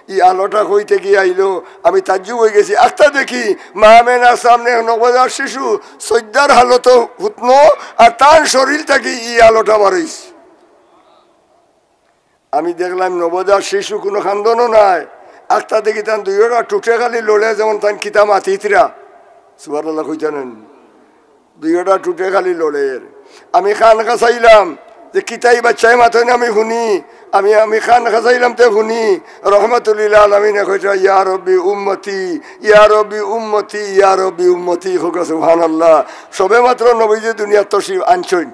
ই আলোটা কই থাকি আইলো? আমি তাজ্জুব অইগেছি। আখতা দেখি, মা আমেনার সামনে এক নবজাত শিশু সইজ্জার হালতো হুতনো, আর তান শরীল থাকি ই আলোটা বারইছে। আমি দেখলাম নবজাত শিশু, কুনু কান্দনও নাই। আখতা দেখি তান দুইওটা ঠুটে খালি লড়ে, যেমন তান কিতা মাতিতরা। সুবহানাল্লাহ কইতা নানি? দুইওটা ঠুটে খালি লড়ের। আমি কান কাছাইলাম যে কিতা ই বাইচ্চায় মাতইন, আমি হুনি। আমি, আমি কান কাছাইলাম তে হুনি, রহমাতুল্লিল আলামিনে কইতরা, "ইয়া রব্বি উম্মতি, ইয়া রব্বি উম্মতি, ইয়া রব্বি উম্মতি।" কউক্কা সুবহানাল্লাহ। সবে মাত্র নবীজি দুনিয়াত তশরিফ আনছইন।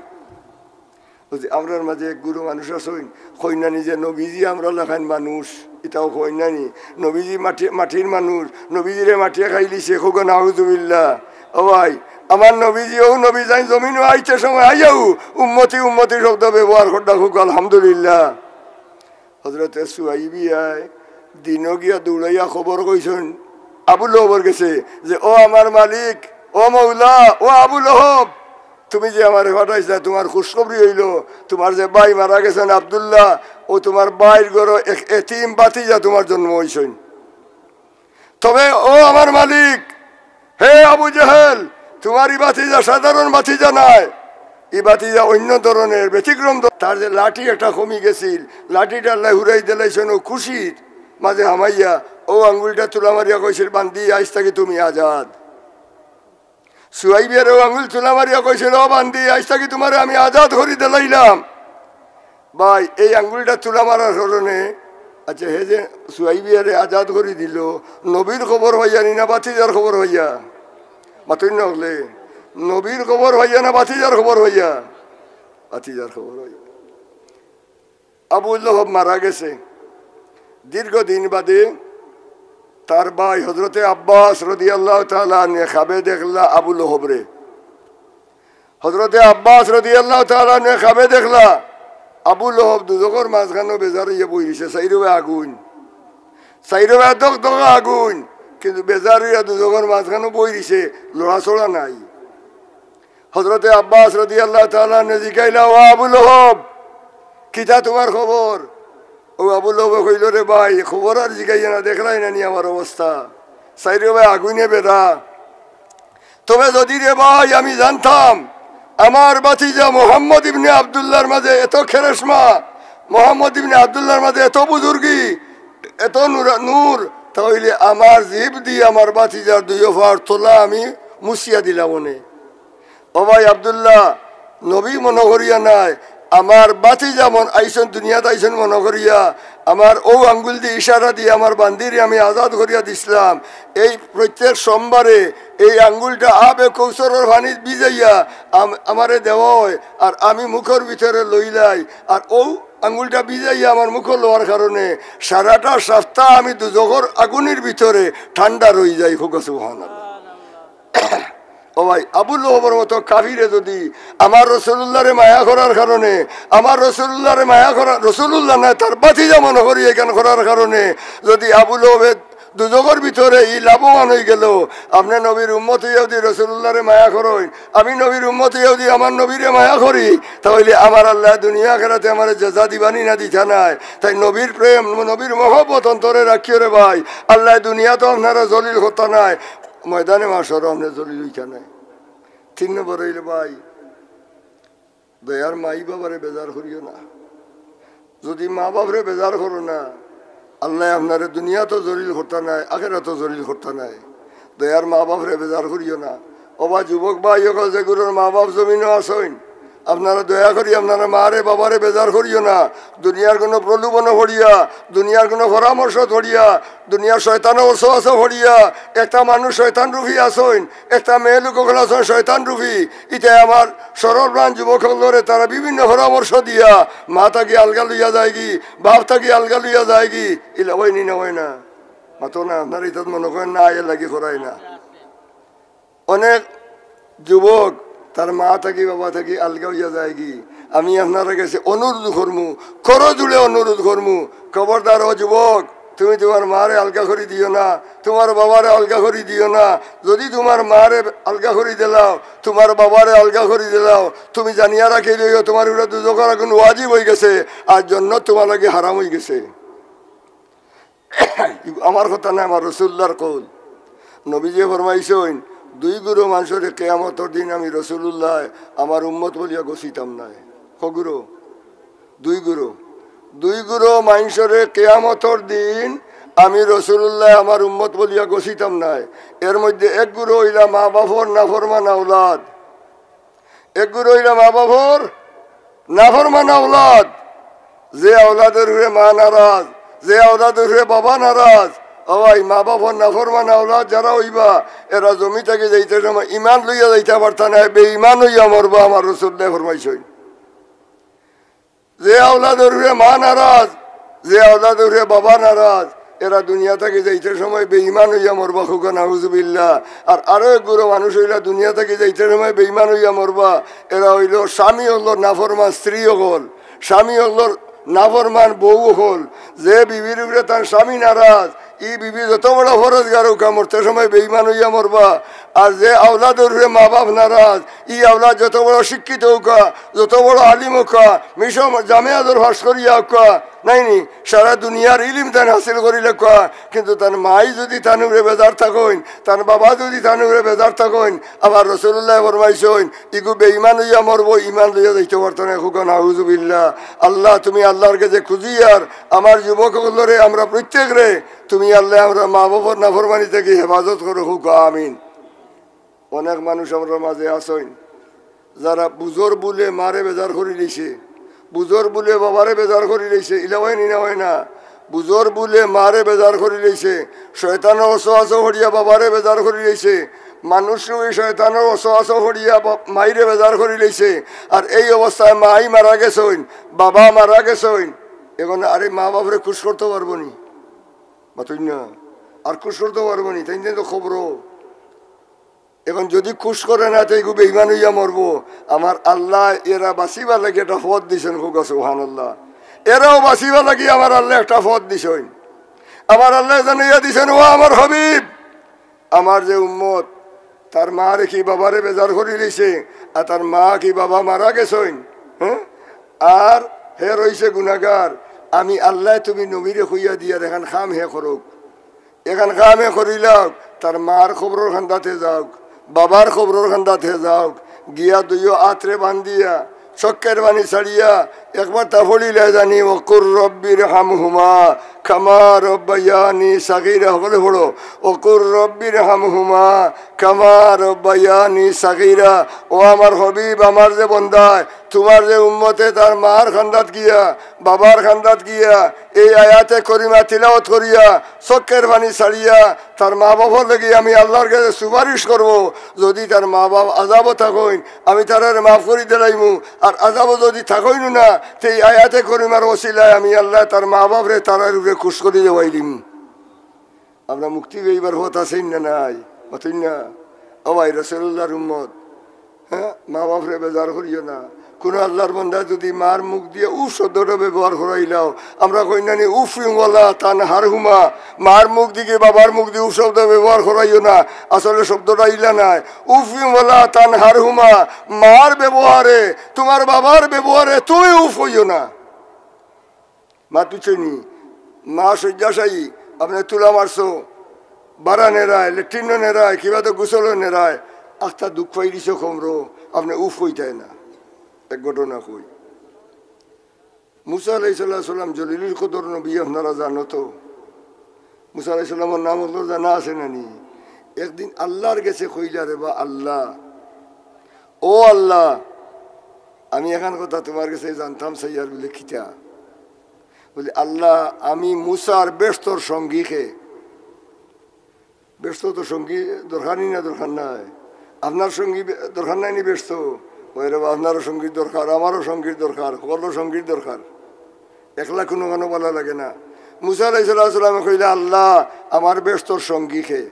বুঝি, আমরার মাঝে এক গুরু মানুষ আছইন, কইন নানি যে নবীজি আমরার লাখান মানুষ, ইতাও কইন নানি। নবীজি মাটি-, মাটির মানুষ, নবীজিরে মাটিয়ে খাইলিছে, কউক্কা নাউজুবিল্লাহ। ও ভাই, আমার নবীজি, অউ নবী যেইন জমিনো আইতে সময় আইয়াউ উম্মতি উম্মতি শব্দ ব্যবহার করতা, কউক্কা আলহামদুলিল্লাহ। হজরতে সুয়াইবিয়ায় দিনো গিয়া দৌড়াইয়া খবর কইছইন আবু লহবর গেছে যে, "ও আমার মালিক, ও মৌলা, ও আবু লহব, তুমি যে আমারে পাঠাইছলায়, তুমার খুশখবরি অইলো, তুমার যে ভাই মারা গেছইন আব্দুল্লাহ, অউ তুমার ভাইর ঘরো এক এতিম ভাতিজা তুমার জন্ম অইছইন। তবে ও আমার মালিক, হে আবু জেহেল, তুমার ই ভাতিজা সাধারণ ভাতিজা নায়, ই ভাতিজা অইন্য ধরনের, ব্যতিক্রম ধ-, তার যে লাঠি একটা কমি গেছিল, লাঠিটা আল্লায় হুরাই দিলাইছইন, অউ খুশির মাঝে হামাইয়া অউ আঙ্গুলটা তুলা মারিয়া কইছিল, 'বান্দি, আইজ থাকি তুমি আজাদ।'" সুয়াইবিয়ারে অউ আঙ্গুল তুলা মারিয়া কইছিল, "ও বান্দি, আইজ থাকি তুমারে আমি আজাদ করি দিলাইলাম।" ভাই, এই আঙ্গুলটা তুলা মারার কারণে, আচ্ছা, হে যে সুয়াইবিয়ারে আজাদ করি দিলো, নবীর খবর পাইয়া নি না ভাতিজার খবর পাইয়া? মাতইন না অকলে, নবীর খবর পাইয়া না ভাতিজার খবর পাইয়া? ভাতিজার খবর পাইয়া। আবু লহব মারা গেছে। দীর্ঘদিন বাদে তার ভাই হজরতে আব্বাস রাদিয়াল্লাহু তাআলা আনহু খাবে দেখলা আবু লহবরে। হজরতে আব্বাস রাদিয়াল্লাহু তাআলা আনহু খাবে দেখলা আবু লহব দুজখর মাঝখানো বেজার অইয়া বই রইছে, চাইরোবায় আগুন, চাইরোবায় দগদগা আগুন, কিন্তু বেজার অইয়া দুজখর মাঝখানো বই রইছে, লড়াচড়া নাই। হজরতে আব্বাস রাদিয়াল্লাহু তাআলা আনহু জিকাইলা, "ও আবু লহব, কিতা তুমার খবর?" অউ আবু লহবে কইলো, "রে ভাই, খবর আর জিকাইও না, দেখরায় না নি আমার অবস্থা, চাইরোবায় আগুনে বেধা। তবে যদি রে ভাই আমি জানতাম আমার ভাতিজা মোহাম্মদ ইবনে আব্দুল্লাহর মাঝে এত কেরেশমা, মোহাম্মদ ইবনে আব্দুল্লাহর মাঝে এত বুজুর্গি, এত নূর, নূর, তা অইলে আমার জিব দি আমার ভাতিজার দুইও পার তলা আমি মুছিয়া দিলাম অনে।" ও ভাই আব্দুল্লাহ, নবী মনো করিয়া নায়, আমার ভাতিজা মন আইছইন, দুনিয়াত আইছইন মনো করিয়া, আমার অউ আঙ্গুল দি ইশারা দি আমার বান্দিরে আমি আজাদ করিয়া দিছলাম। এই প্রত্যেক সোমবারে এই আঙ্গুলটা আবে কৌসরর পানিত ভিজাইয়া আম-, আমারে দেওয়া অয়, আর আমি মুখর ভিতরে লইলাই, আর অউ আঙ্গুলটা ভিজাইয়া আমার মুখো লওয়ার কারণে সারাটা সপ্তাহ আমি দুজখর আগুনির ভিতরে ঠান্ডা রইযাই। কউক্কা সুবহানাল্লাহ। ও ভাই, আবু লহবর মতো কাফিরে যদি আমার রসুলুল্লাহরে মায়া করার কারণে, আমার রসুলুল্লাহরে মায়া করা, রসুলুল্লাহ নায়, তার ভাতিজা মনো করি এখান করার কারণে যদি আবু লহবে দুজখর ভিতরে ই লাভবান অইগেলো, আপনে নবীর উম্মত অইয়া যদি রসুলুল্লাহরে মায়া করইন, আমি নবীর উম্মত অইয়া যদি আমার নবীরে মায়া করি, তা অইলে আমার আল্লায় দুনিয়া আখেরাতে আমারে জাযা দিবা নি না দিতা নায়? তাই নবীর প্রেম, নবীর মহব্বত অন্তরে রাখিও রে ভাই, আল্লায় দুনিয়াত আপনারে জলিল করতা নায়, ময়দানে মাশরো আপনে জলিল অইতা নায়। তিন নম্বর অইলো ভাই, দয়ার মাই বাবারে বেজার করিও না। যদি মা বাপরে বেজার করো না, আল্লায় আপনারে দুনিয়াতও জলিল করতা নায়, আখেরাতও জলিল করতা নায়। দয়ার মা বাপরে বেজার করিও না। ও বা যুবক ভাই অকল, যেগুইনর মা বাপ জমিনো আছইন, আপনারা দয়া করি আপনারা মারে বাবারে বেজার করিও না। দুনিয়ার কুনু প্রলোভনো পড়িয়া, দুনিয়ার কুনু পরামর্শো পড়িয়া, দুনিয়ার শয়তানর ওয়াসওয়াসা পড়িয়া, একটা মানুষ শয়তান রূপী আছইন, একটা মেয়ে লোক অকল আছইন শয়তান রূপী। ইতায় আমার সরল প্রাণ যুবক অকলরে তারা বিভিন্ন পরামর্শ দিয়া মা থাকি আলগা লইয়া যায়গি, বাপ থাকি আলগা লইয়া যায়গি। ইলা অয় নি না অয় না? মাতো না, আপনারা ইতাত মনো করইন না, আয়ের লাগি করাই না। অনেক যুবক তার মা থাকি বাবা থাকি আলগা অইয়া যায়গি। আমি আপনারার গেছে অনুরোধ করমু, করজোড়ে অনুরোধ করমু, খবরদার ও যুবক, তুমি তুমার মারে আলগা করি দিও না, তুমার বাবারে আলগা করি দিও না। যুদি তুমার মারে আলগা করি দিলাও, তুমার বাবারে আলগা করি দিলাও, তুমি জানিয়া রাখি লইও, তুমার উপরে দুজখর আগুন ওয়াজিব অইগেছে, আর জন্নত তুমার লাগি হারাম অইগেছে। আমার কথা নায়, আমার রসুলুল্লাহর কওল। নবীজিয়ে ফরমাইছইন, দুই গুরু মানষরে কিয়ামতর দিন আমি রসুলুল্লায় আমার উম্মত বলিয়া গছিতাম নায়। কয় গুরু? দুই গুরু। দুই গুরু মানষরে কিয়ামতর দিন আমি রসুলুল্লায় আমার উম্মত বলিয়া গছিতাম নায়। এর মধ্যে এক গুরু অইলা মা-বাফর নাফরমান আওলাদ, এক গুরু অইলা মা-বাফর নাফরমান আওলাদ। যে আওলাদর উপরে মা নারাজ, যে আওলাদর উপরে বাবা নারাজ, ও ভাই, মা-বাফর নাফরমান আওলাদ যারা অইবা, এরা জমি থাকি যাইতে সময় ইমান লইয়া যাইতা পারতা নায়, বেইমান অইয়া মরবা, আমার রসুলুল্লায় ফরমাইছইন। যে আওলাদর উপরে মা নারাজ, যে আওলাদর উপরে বাবা নারাজ, এরা দুনিয়া থাকি যাইতে সময় বেইমান অইয়া মরবা, কউক্কা নাউজুবিল্লাহ। আর আরো এক গুরু মানুষ অইলা দুনিয়া থাকি যাইতে সময় বেইমান অইয়া মরবা, এরা অইলো স্বামী অকলর নাফরমান স্ত্রী অকল, স্বামী অকলর নাফরমান বউ অকল। যে বিবির উপরে তার স্বামী নারাজ, ই বিবি যত বড় ফরজগার অউক্কা, মরতে সময় বেইমান অইয়া মরবা। আর যে আওলাদর উপরে মা-বাফ নারাজ, ই আওলাদ যত বড় শিক্ষিত অউক্কা, যত বড় আলিম অউক্কা, মিশো জামেয়াতর পাশ করিয়া অউক্কা, নায়নি, সারা দুনিয়ার ইলিম তান হাসিল করিলাউক্কা, কিন্তু তান মাই যুদি তান উপরে বেজার থাকইন, তান বাবা যুদি তান উপরে বেজার থাকইন, আমার রসুলুল্লায় ফরমাইছইন, ইগু বেইমান অইয়া মরবো, ইমান লইয়া যাইতে পারতো নায়, কউক্কা নাউজুবিল্লাহ। আল্লাহ, তুমি আল্লাহর গেছে খুজিয়ার, আমার যুবক অকলরে, আমরা প্রত্যেকরে, তুমি আল্লাহ আমরার মা-বাফর নাফরমানি থাকি হেফাজত করো, কউক্কা আমিন। অনেক মানুষ আমরার মাঝে আছইন, যারা বুঝর ভুলে মারে বেজার করিলাইছে, বুঝর ভুলে বাবারে বেজার করিলাইছে, ইলা অয়নি না অয় না? বুঝর ভুলে মারে বেজার করিলাইছে, শয়তানর ওয়াসওয়াসা করিয়া বাবারে বেজার করিলাইছে, মানুষ রূপী শয়তানর ওয়াসওয়াসা করিয়া বা-, মাইরে বেজার করিলাইছে। আর এই অবস্থায় মাই মারা গেছইন, বাবা মারা গেছইন, এখন আরে মা-বাফরে খুশ করতো পারবো নি? মাতইন না। আর খুশ করতো পারবো নি? তাইন তো কবরো। এখন যুদি খুশ করে না, তে ইগু বেইমান অইয়া মরবো। আমার আল্লায় এরা বাঁচিবার লাগি একটা পথ দিছইন, কউক্কা সুবহানাল্লাহ। এরাও বাঁচিবার লাগি আমার আল্লায় একটা পথ দিছইন। আমার আল্লায় জানাইয়া দিছইন, ও আমার হাবিব, আমার যে উম্মত, তার মারে কি বাবারে বেজার করিলাইছে, আর তার মা কি বাবা মারা গেছইন, হ্যাঁ, আর হে রইছে গুনাগার, আমি আল্লায় তুমি নবীরে কইয়া দিয়ার এখান কাম হে করউক। এখান কাম হে করিলাউক, তার মার কবরর কান্দাত হে যাউক, বাবার কবরর কান্দাত হে যাউক, গিয়া দুইও আতরে বান্দিয়া, চউখর পানি ছাড়িয়া, একবার তা পড়িলায় জানি, "ওকুর রব্বির হামহুমা কামা রব্বায়ানি সাগীরা।" হকলে পড়ো, "ওকুর রব্বির হামহুমা কামা রব্বায়ানি সাগীরা।" ও আমার হাবিব, আমার যে বন্দায়, তুমার যে উম্মতে তার মার কান্দাত গিয়া, বাবার কান্দাত গিয়া, এই আয়াতে করিমা তিলাওয়াত করিয়া, চউখর পানি ছাড়িয়া, তার মা-বাফর লাগি আমি আল্লাহর গেছে সুপারিশ করবো। যুদি তার মা-বাফ আজাবো থাকইন, আমি তারারে মাফ করি দিলাইমু, আর আজাবো যুদি থাকইন না, তে এই আয়াতে করিমার ওসিলায় আমি আল্লায় তার মা-বাফরে তারার উপরে খুশ করি দেওয়াই দিমু। আমরা মুক্তি পাইবার পথ আছইন না নাই? মাতইন না। ও ভাই, রাসূলুল্লাহর উম্মত, হ্যাঁ, মা-বাফরে বেজার করিও না। কুনু আল্লাহর বন্দা যুদি মার মুখ দিয়া উফ শব্দটা ব্যবহার করাইলাও, আমরা কই না নি, "উফিম ওয়ালা তানহারহুমা।" মার মুখ দিকে বাবার মুখ দি উফ শব্দ ব্যবহার করাইও না। আসলে শব্দটা ইলা নায়। "উফিম ওয়ালা তানহারহুমা।" মার ব্যবহারে, তুমার বাবার ব্যবহারে তুমি উফ অইও না। মাত বুঝছইন নি? মা শয্যাশায়ী, আপনে তুলা মারছো, বারা নেরায়, লেট্রিনো নেরায়, কিবা তো গোসলো নেরায়, আখতা দুখ পাই দিছো কমরো, আপনে উফ কইতায় না। এক ঘটনা কই। মুসা আলাইহিস সালাম জলিলুল কদর নবী, আপনারা জানো তো। মুসা আলাইহিস সালামর নাম অকলর জানা আছে না নি? একদিন আল্লাহর গেছে কইলা, "রে বা আল্লাহ, ও আল্লাহ, আমি এখান কথা তুমার গেছে জানতাম চাইয়ার।" বলে, "কিতা?" বলে, "আল্লাহ, আমি মুসার বেহেস্তর সঙ্গী কে?" বেহেস্তো তো সঙ্গী দরকার নি না, দরকার নাই? আপনার সঙ্গী বে-, দরকার নাই নি বেহেস্তো? ওই রে বা, আপনারও সঙ্গীর দরকার, আমারও সঙ্গীর দরকার, হকলরও সঙ্গীর দরকার। একলা কুনুখানো ভালা লাগে না। মুসা আলাইহিস সালামে কইলা, "আল্লাহ, আমার বেহেস্তর সঙ্গী কে?"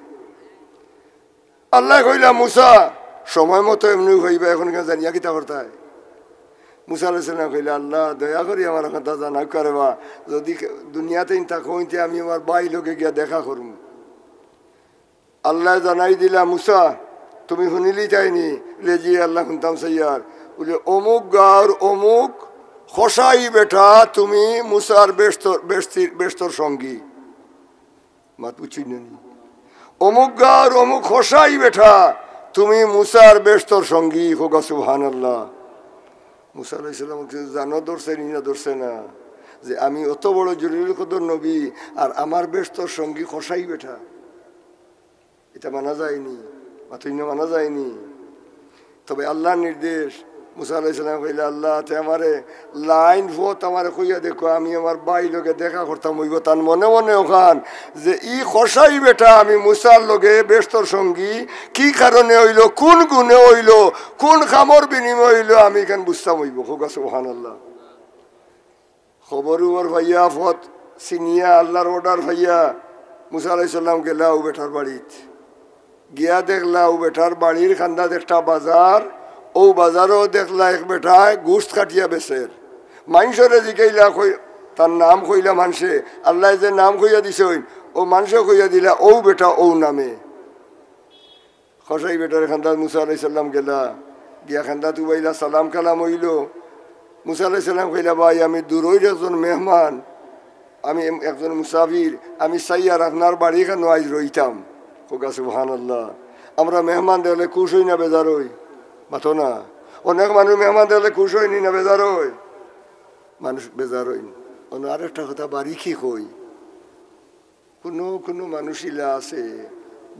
আল্লায় কইলা, "মুসা, সময় মতো এমনেউ পাইবা, অখন ইখান জানিয়া কিতা করতায়? মুসা আলাইহিস সালামে কইলা, "আল্লাহ, দয়া করি আমারে কথা জানাউক্কা রেবা, যুদি দুনিয়াত ইন থাকইন তে আমি আমার ভাই লগে গিয়া দেখা করমু।" আল্লায় জানাই দিলা, "মুসা, তুমি হুনিলিতায়নি?" বুলে, "জি আল্লাহ, হুনতাম চাইয়ার।" বুলে, "অমুক গাঁওর অমুক কসাই বেটা, তুমি মুসার বেশতর, বেশতির, বেশতর সঙ্গী।" মাত বুঝছইন নি? "অমুক গাঁওর অমুক কসাই বেটা, তুমি মুসার বেশতর সঙ্গী।" কউক্কা সুবহানাল্লাহ। মুসা আলাইহিস সালামর কিছু জানো ধরছে নি না ধরছে না? যে আমি অত বড় জলিলুল কদর নবী, আর আমার বেশতর সঙ্গী কসাই বেটা। ইটা মানা যায়নি, মাতুইন না, মানা যায়নি। তবে আল্লাহর নির্দেশ, মুসা আলাইহিস সালামে কইলা, "আল্লাহ, তে আমারে লাইন পথ আমারে কইয়া দেউক্কা, আমি আমার ভাই লগে দেখা করতাম অইবো।" তান মনে মনে অখান যে ই কসাই বেটা আমি মুসার লগে বেশতর সঙ্গী, কি কারণে অইলো, কুন গুণে অইলো, কুন কামর বিনিময়ে অইলো, আমি ইখান বুঝতাম অইবো। কউক্কা সুবহানাল্লাহ। খবর উবর পাইয়া, পথ চিনিয়া, আল্লাহর order পাইয়া মুসা আলাইহিস সালাম গেলা অউ বেটার বাড়িত। গিয়া দেখলা অউ বেটার বাড়ির কান্দাত একটা বাজার, অউ বাজারো দেখলা এক বেটায় গোস্ত কাটিয়া বেচের। মানষরে জিকাইলা, কই-, তার নাম কইলা মানষে, আল্লায় যে নাম কইয়া দিছইন, অউ মানষে কইয়া দিলা অউ বেটা অউ নামে। কসাই বেটার কান্দাত মুসা আলাইহিস সালাম গেলা, গিয়া কান্দাত উবাইলা, সালাম কালাম অইলো। মুসা আলাইহিস সালামে কইলা, "ভাই, আমি দূরইর একজন মেহমান, আমি এম-, একজন মুসাফির, আমি চাইয়ার আপনার বাড়িখানো আইজ রইতাম।" কউক্কা সুবহানাল্লাহ। আমরা মেহমান দেখলে খুশ অই না বেজার অই? মাতো না। অনেক মানুষ মেহমান দেখলে খুশ অইন নি না বেজার অই? মানুষ বেজার অইন। অনো আরেকটা কথা বাড়ি কি কই? কুনু কুনু মানুষ ইলা আছে,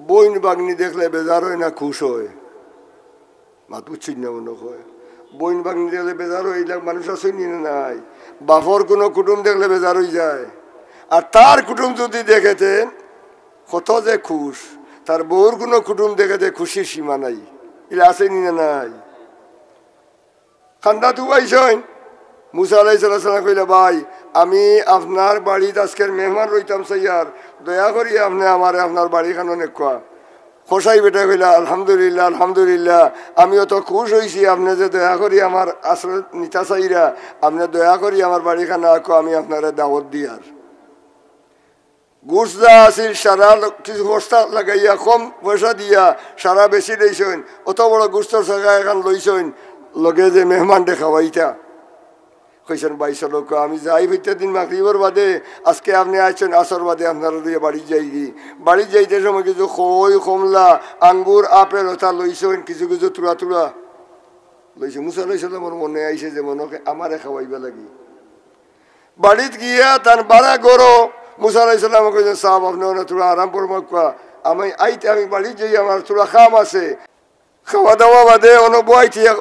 বইন বাগনি দেখলে বেজার অয় না খুশ অয়? মাত বুঝছইন না মনো অয়। বইন বাগনি দেখলে বেজার অয়, ইলা মানুষ আছইন নি না নাই? বাপর কুনু কুটুম দেখলে বেজার অইযায়, আর তার কুটুম যুদি দেখে তে কত যে খুশ, তার বউর কুনু কুটুম দেখে তে খুশির সীমা নাই। ইলা আছইন নি না নাই? কান্দাত উবাইছইন। মুসা আলাইহিস সালামে কইলা, "ভাই, আমি আপনার বাড়িত আজকের মেহমান রইতাম চাইয়ার, দয়া করি আপনে আমারে আপনার বাড়িখানো নেউক্কা।" কসাই বেটায় কইলা, "আলহামদুলিল্লাহ, আলহামদুলিল্লাহ, আমি অত খুশ অইছি আপনে যে দয়া করি আমার আশ্রয় নিতা চাইরা, আপনে দয়া করি আমার বাড়িখানো আউক্কা, আমি আপনারে দাওয়াত দিয়ার।" গোস্ত যা আছিল, সারা ল-, কিছু বস্তা লাগাইয়া, কম পয়সা দিয়া সারা বেচিলাইছইন। অত বড় গোস্তর চাকা এখান লইছইন, লগে যে মেহমানরে খাওয়াইতা। কইছইন, "ভাই, চলো, আমি যাই, প্রত্যেক দিন মাগরিবর বাদে, আজকে আপনে আইছইন, আসর বাদে আপনারে লইয়া বাড়িত যাইগি।" বাড়িত যাইতে সময় কিছু কই, কমলা, আঙ্গুর, আপেল, অতা লইছইন, কিছু কিছু থুড়া থুড়া লইছইন। মুসা আলাইহিস সালামর মনে আইছে যে মনে অয় আমারে খাওয়াইবার লাগি। বাড়িত গিয়া তান বারা ঘরো মুসা আলাইহিস সালামে কইছইন, "সাব, আপনে অনো থুড়া আরাম ফরমাউক্কা, আমি আইতে, আমি বাড়িত যাই, আমার থুড়া কাম আছে।" খাওয়া দাওয়া বাদে অনো বইয়া থুইয়া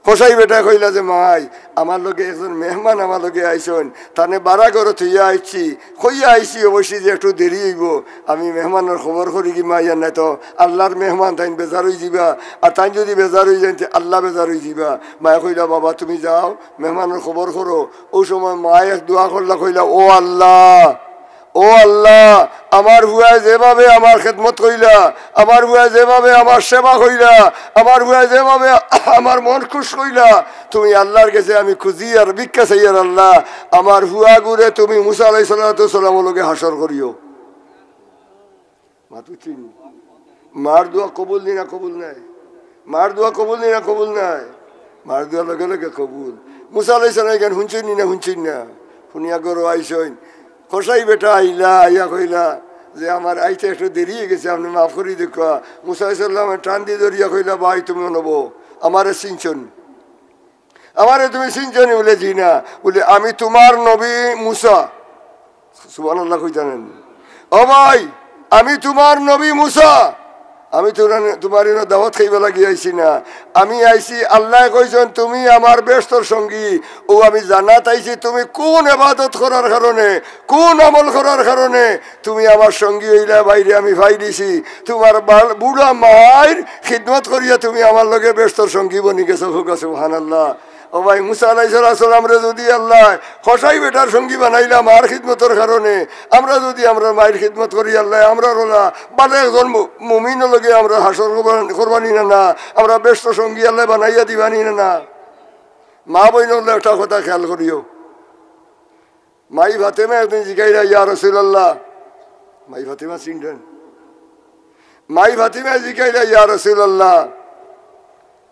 কসাই বেটায় কইলা যে, "মাই, আমার লগে একজন মেহমান আমার লগে আইছইন, তানে বারা ঘরো থুইয়া আইছি, কইয়া আইছি অবশ্যই যে একটু দেরি অইবো, আমি মেহমানর খবর করিগি মাই, আর নায় তো আল্লাহর মেহমান, তাইন বেজার অইযিবা, আর তাইন যুদি বেজার অইযাইন তে আল্লাহ বেজার অইযিবা।" মায়ে কইলা, "বাবা, তুমি যাও, মেহমানর খবর করো।" অউ সময় মায়ে এক দোয়া করলা, কইলা, "ও আল্লাহ, ও আল্লাহ, আমার পুয়ায় যেভাবে আমার খেদমত কইলা, আমার পুয়ায় যেভাবে আমার সেবা কইলা, আমার পুয়ায় যেভাবে আমার মন খুশ কইলা, তুমি আল্লাহর গেছে আমি খুঁজি আর ভিক্ষা চাইয়ার আল্লাহ, আমার পুয়াগুরে তুমি মুসা আলাইহিস সালাতু ওয়াস সালামর লগে হাশর করিও।" মাত বুঝছইন নি? মার দোয়া কবুল নি না কবুল নায়? মার দোয়া কবুল নি না কবুল নায়? মার দোয়া লগে লগে কবুল। মুসা আলাইহিস সালামে ইখান হুনছইন নি না হুনছইন না? হুনিয়া ঘরো আইছইন। কসাই বেটা আইলা, আইয়া কইলা যে, "আমার আইতে একটু দেরি অইগেছে, আপনে মাফ করি দেউক্কা।" মুসা আলাইহিস সালামে টান দি ধরিয়া কইলা, "ভাই, তুমি অনো বও, আমারে চিনছো নি?" "আমারে তুমি চিনছো নি?" বুলে, "জি না।" বুলে, "আমি তুমার নবী মুসা।" সুবহানাল্লাহ কইতা নায় নি? "ও ভাই, আমি তুমার নবী মুসা, আমি তুমার, তুমার ইনো দাওয়াত খাইবার লাগি আইছি না, আমি আইছি, আল্লায় কইছইন তুমি আমার বেশতর সঙ্গী, অউ আমি জানাত আইছি তুমি কুন ইবাদত করার কারণে, কুন আমল করার কারণে তুমি আমার সঙ্গী অইলা, ভাইরে আমি পাইলিছি, তুমার বাল-, বুড়া মাইর খিদমত করিয়া তুমি আমার লগে বেশতর সঙ্গী বনি গেছো।" কউক্কা সুবহানাল্লাহ। ও ভাই, মুসা আলাইহিস সালামরে যুদি আল্লায় কসাই বেটার সঙ্গী বানাইলা মার খিদমতর কারণে, আমরা যুদি আমরার মাইর খিদমত করি, আল্লায় আমরার অলা বালা একজন মু-, মুমিনর লগে আমরা হাশর করবা-, করবানি না, না? আমরা বেহেস্ত সঙ্গী আল্লায় বানাইয়া দিবানি না, না? মা বইন অকল একটা কথা খেয়াল করিও। মাই ফাতেমা একদিন জিকাইলা, "ইয়া রাসুলাল্লাহ।" মাই ফাতেমা চিনছইন? মাই ফাতেমা জিকাইলা, "ইয়া রাসুলাল্লাহ,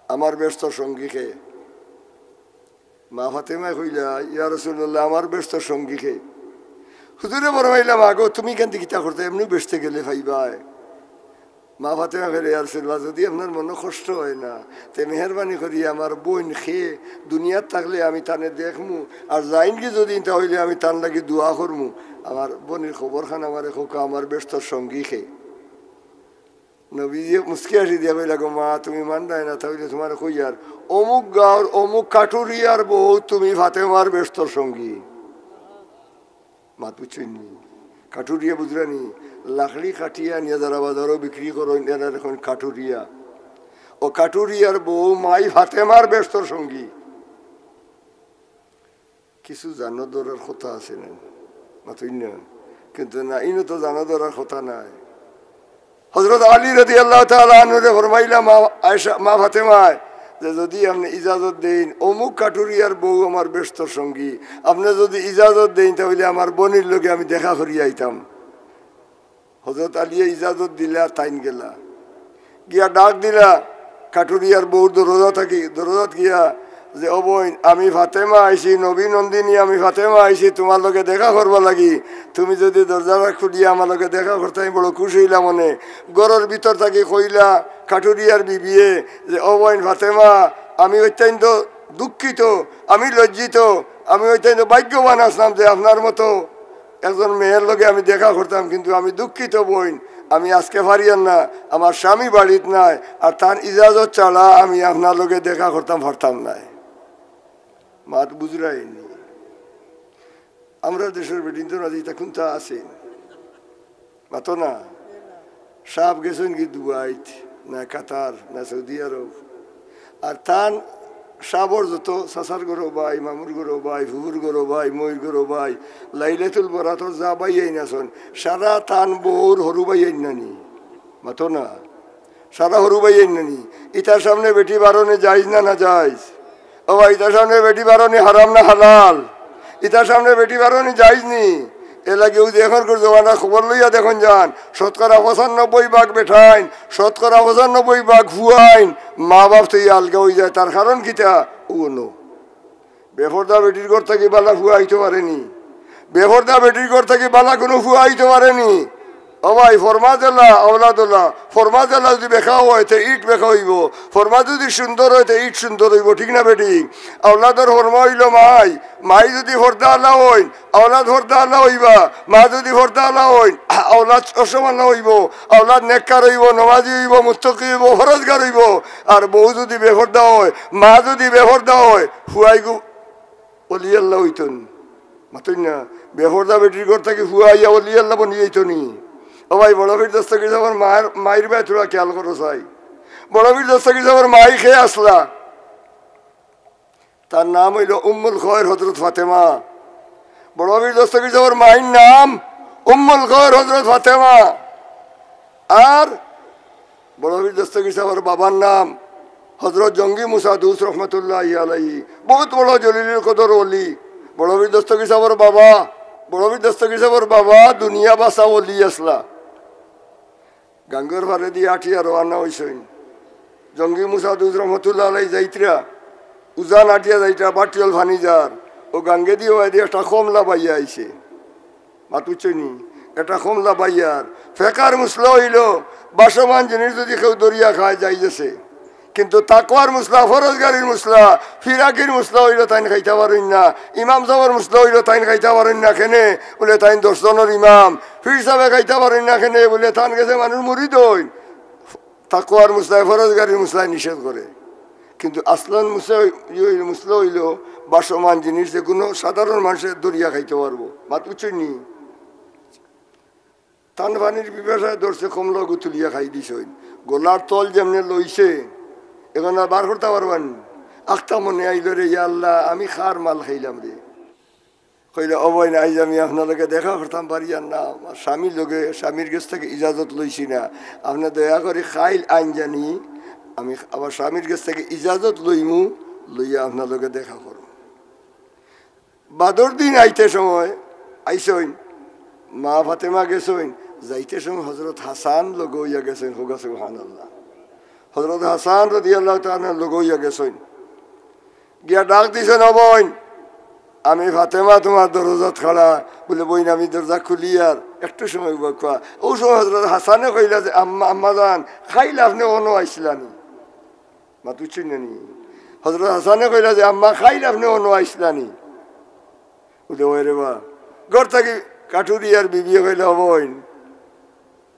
আমার বেহেস্তর সঙ্গী কে?" মা ফাতেমায় কইলা, "ইয়া রাসুলাল্লাহ, আমার বেহেস্তর সঙ্গী কে?" হুজুরে ফরমাইলা, "মা গো, তুমি কেনে কিতা করতায়, এমনেউ বেহেস্তে গেলে পাইবায়।" মা ফাতেমা কইলা, "ইয়া রাসুলাল্লাহ, যুদি আপনার মনো কষ্ট অয় না, তে মেহেরবানি করি আমার বইন কে দুনিয়াত থাকলে আমি তানে দেখমু, আর যাইনগি যুদি, তা অইলে আমি তান লাগি দোয়া করমু। আমার বইনর খবরখান আমারে কউক্কা, আমার বেহেস্তর সঙ্গী কে?" নবীজিয়ে মুস্কি হাসি দিয়া কইলা, "গো মা, তুমি মানরায় না, তা অইলে তুমারে কইয়ার, অমুক গাঁওর অমুক কাঠুরিয়ার বউ তুমি ফাতেমার বেহেস্তর সঙ্গী।" মাত বুঝছইন নি? কাঠুরিয়া বুঝরা নি? লাকড়ি কাটিয়া আনিয়া যারা বাজারো বিক্রি করইন, এরারে কইন কাঠুরিয়া। ও কাঠুরিয়ার বউ মাই ফাতেমার বেহেস্তর সঙ্গী। কিছু জানো ধরার কথা আছে না? মাতইন না। কিন্তু না, ইনো তো জানো ধরার কথা নায়। হজরত আলী রাদিয়াল্লাহু তাআলা আনহুরে ফরমাইলা মা আয়েশা, মা ফাতেমায়, যে যুদি আপনে ইজাজত দেইন, অমুক কাঠুরিয়ার বউ আমার বেহেস্তর সঙ্গী, আপনে যুদি ইজাজত দেইন, তা অইলে আমার বইনর লগে আমি দেখা করিয়া আইতাম। হজরত আলীয়ে ইজাজত দিলা, তাইন গেলা। গিয়া ডাক দিলা, কাঠুরিয়ার বউর দরজা থাকি, দরজাত গিয়া, যে, "ও বইন, আমি ফাতেমা আইছি, নবী নন্দিনী, আমি ফাতেমা আইছি তুমার লগে দেখা করবার লাগি। তুমি যুদি দরজাটা খুলিয়া আমার লগে দেখা করতায়, আমি বড় খুশি অইলাম অনে।" ঘরর ভিতর থাকি কইলা কাঠুরিয়ার বিবিয়ে যে, "ও বইন ফাতেমা, আমি অত্যন্ত দুঃখিত, আমি লজ্জিত, আমি অত্যন্ত ভাগ্যবান আছলাম যে আপনার মতো একজন মেয়ের লগে আমি দেখা করতাম, কিন্তু আমি দুঃখিত বইন, আমি আজকে পারিয়ার না, আমার স্বামী বাড়িত নাই, আর তান ইজাজত ছাড়া আমি আপনার লগে দেখা করতাম পারতাম নায়।" মাত বুঝরায় নি? আমরার দেশর বেটিন্তর মাঝে ইতা কুন্তা আছে? মাতো না। সাব গেছইনগি দুবাইত, না কাতার, না সৌদি আরব। আর তান সাবর যত চাচার ঘরো ভাই, মামুর ঘরো ভাই, ফুফুর ঘরো ভাই, মইর ঘরো ভাই, লাইলাতুল বরাতর যা ভাইয়াইন আছইন, সারা তান বউর হুরু ভাইয়াইন নানি। মাতো না। সারা হুরু ভাইয়াইন নানি। ইতার সামনে বেটি বারনি জাইজ না নাজাইজ? ও ভাই, ইতার সামনে বেটি বারনি হারাম না হালাল? ইতার সামনে বেটি বারনি জাইজ নি? এরলাগি অউ যে এখনকুর জমানার খবর লইয়া দেখইন যান, শতকরা পঁচানব্বই ভাগ বেটাইন, শতকরা পঁচানব্বই ভাগ ফুয়াইন, মা-বাফ থইয়া আলগা অইযায়। তার কারণ কিতা? অউ নু। বেফর্দা বেটির ঘর থাকি বালা ফুয়া আইতো পারে নি? বেফর্দা বেটির ঘর থাকি বালা কুনু ফুয়া আইতো পারে নি? ও ভাই, ফরমা যেলা, আওলাদ অলা। ফরমা যেলা যুদি বেকা অয়, তে ইট বেকা অইবো। ফরমা যুদি সুন্দর অয়, তে ইট সুন্দর অইবো। ঠিক না বেটি? আওলাদর ফরমা অইলো মাই। মাই যুদি ফর্দা আলা অইন, আওলাদ ফর্দা আলা অইবা। মা যুদি ফর্দা আলা অইন, আওলাদ চশমালা অইবো। আওলাদ নেককার অইবো, নমাজি অইবো, মুত্তাকি অইবো, ফরজগার অইবো। আর বউ যুদি বেফর্দা অয়, মা যুদি বেফর্দা অয়, ফুয়াইগু অলি আল্লাহ অইতো নি? মাতইন না। বেফর্দা বেটির ঘর থাকি ফুয়া আইয়া অলি আল্লাহ বনি যাইতো নি? ও ভাই, বড় পীর দস্তগীর সাবর মার, মাইর বায় থুড়া খেয়াল করো চাই। বড় পীর দস্তগীর সাবর মাই কে আছলা? তার নাম অইলো উম্মুল খয়ের হযরত ফাতেমা। বড় পীর দস্তগীর সাবর মাইর নাম উম্মুল খয়ের হযরত ফাতেমা। আর বড় পীর দস্তগীর সাবর বাবার নাম হযরত জঙ্গি মুসা দুস রহমতুল্লাহি আলাইহি, বউত বড় জলিলুল কদর অলি। বড় পীর দস্তগীর সাবর বাবা, বড় পীর দস্তগীর সাবর বাবা দুনিয়া বাসা অলি আছলা। গাঙ্গর পারেদি আটিয়া রওয়ানা অইছইন। জঙ্গি মুসা দুস রহমতুল্লাহ আলাই যাইতরা, উজান আটিয়া যাইতরা, বাটিয়াল ফানি যার, অউ গাঙ্গেদি অবায়দি একটা কমলা বাইয়া আইছে। মাত বুঝছইন নি? একটা কমলা বাইয়ার। ফেকার মুসলা অইলো, বাসমান জিনিস যুদি কেউ ধরিয়া খায়, জাইজ আছে। কিন্তু তাকওয়ার মুসলা, ফরজগারির মুসলা, ফিরাকির মুসলা অইলো তাইন খাইতা পারইন না। ইমাম সাবর মুসলা অইলো তাইন খাইতা পারইন না। কেনে? বুলে তাইন দশ জনর ইমাম। পীর সাবে খাইতা পারইন না। কেনে? বুলে তান গেছে মানুষ মুরিদ অইন। তাকওয়ার মুসলায় ফরজগারির মুসলায় নিষেধ করে। কিন্তু আসলান মুসলা অই-, ইয়ে অইলো, মুসলা অইলো বাসমান জিনিস, যেকুনু সাধারণ মানষে ধরিয়া খাইতা পারবো। মাত বুঝছইন নি? তান পানির পিপাসায় ধরছে, কমলাগু তুলিয়া খাই দিছইন। গলার তল যেমনে লইছে, এখন আর বার করতা পারবা নি? আখতা মনে আইলো রে, ইয়া আল্লাহ, আমি কার মাল খাইলাম রে। কইলা, "ও বইন, আইজ আমি আপনার লগে দেখা করতাম পারিয়ার না, আমার স্বামীর লগে, স্বামীর গেছ থাকি ইজাজত লইছি না, আপনে দয়া করি কাইল আইন জানি, আমি আমার স্বামীর গেছ থাকি ইজাজত লইমু, লইয়া আপনার লগে দেখা করমু।" বাদর দিন আইতে সময় আইছইন, মা ফাতেমা গেছইন, যাইতে সময় হজরত হাসান লগে অইয়া গেছইন, কউক্কা সুবহানাল্লাহ। হজরত হাসান রাদিয়াল্লাহু তাআলা আনহু লগে অইয়া গেছইন, গিয়া ডাক দিছইন, "ও বইন, আমি ফাতেমা তুমার দরজাত খাড়া।" বলে, "বইন, আমি দরজা খুলিয়ার, একটু সময় উবা খা।" অউ সময় হজরত হাসানে কইলা যে, "আম্মা, আম্মা জান, কাইল আপনে অনো আইছলানি।" মাত বুঝছইন না নি? হজরত হাসানে কইলা যে, "আম্মা, কাইল আপনে অনো আইছলানি।" বলে, "ওই রে বা।" ঘর থাকি কাটুরিয়ার বিবিয়ে কইলা, "ও বইন,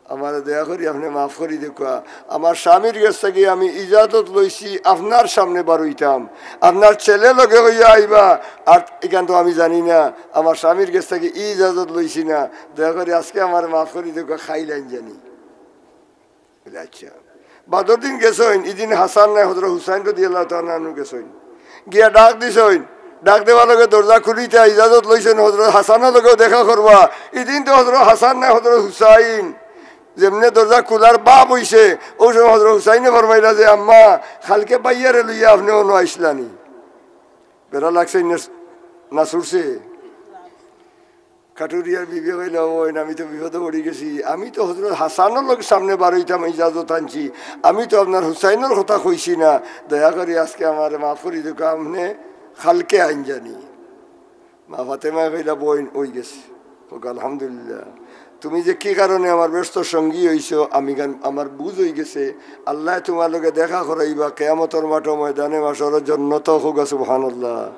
আমারে দয়া করি আপনে মাফ করি দেউক্কা। আমার স্বামীর গেছ থাকি আমি ইজাজত লইছি আপনার সামনে বারইতাম, আপনার ছেলে লগে অইয়া আইবা, আর ইখান তো আমি জানি না, আমার স্বামীর গেছ থাকি ই ইজাজত লইছি না, দয়া করি আজকে আমারে মাফ করি দেউক্কা, কাইল আইন জানি।" বলে, "আচ্ছা।" বাদর দিন গেছইন, ইদিন হাসান নাই, হজরত হুসাইন রাদিয়াল্লাহু তাআলা আনহু গেছইন। গিয়া ডাক দিছইন, ডাক দেওয়ার লগে দরজা খুলিতা ইজাজত লইছইন, হজরত হাসানর লগেও দেখা করবা। ইদিন তো হজরত হাসান নাই, হজরত হুসাইন। যেমনে দরজা খুলার বাব অইছে, অউ সময় হজরত হুসাইনে ফরমাইলা যে, "আম্মা, কালকে ভাইয়ারে লইয়া আপনে অনো আইছলানি।" বেড়া লাগছে না, না ছুটছে? কাটুরিয়ার বিবি কইলা, "ও বইন, আমি তো বিপদো পড়ি গেছি, আমি তো হজরত হাসানর লগে সামনে বারইতাম ইজাজত আনছি, আমি তো আপনার হুসাইনর কথা কইছি না, দয়া করি আজকে আমারে মাফ করি দেউক্কা, আপনে কালকে আইন জানি।" মা ফাতেমায় কইলা, "বইন, অই গেছে, কউক্কা আলহামদুলিল্লাহ, তুমি যে কি কারণে আমার বেহেস্ত সঙ্গী অইছো, আমি গান, আমার বুঝ অই গেছে, আল্লায় তুমার লগে দেখা করাইবা কিয়ামতর মাঠো, ময়দানে মাশরো, জন্নতো, কউক্কা সুবহানাল্লাহ।"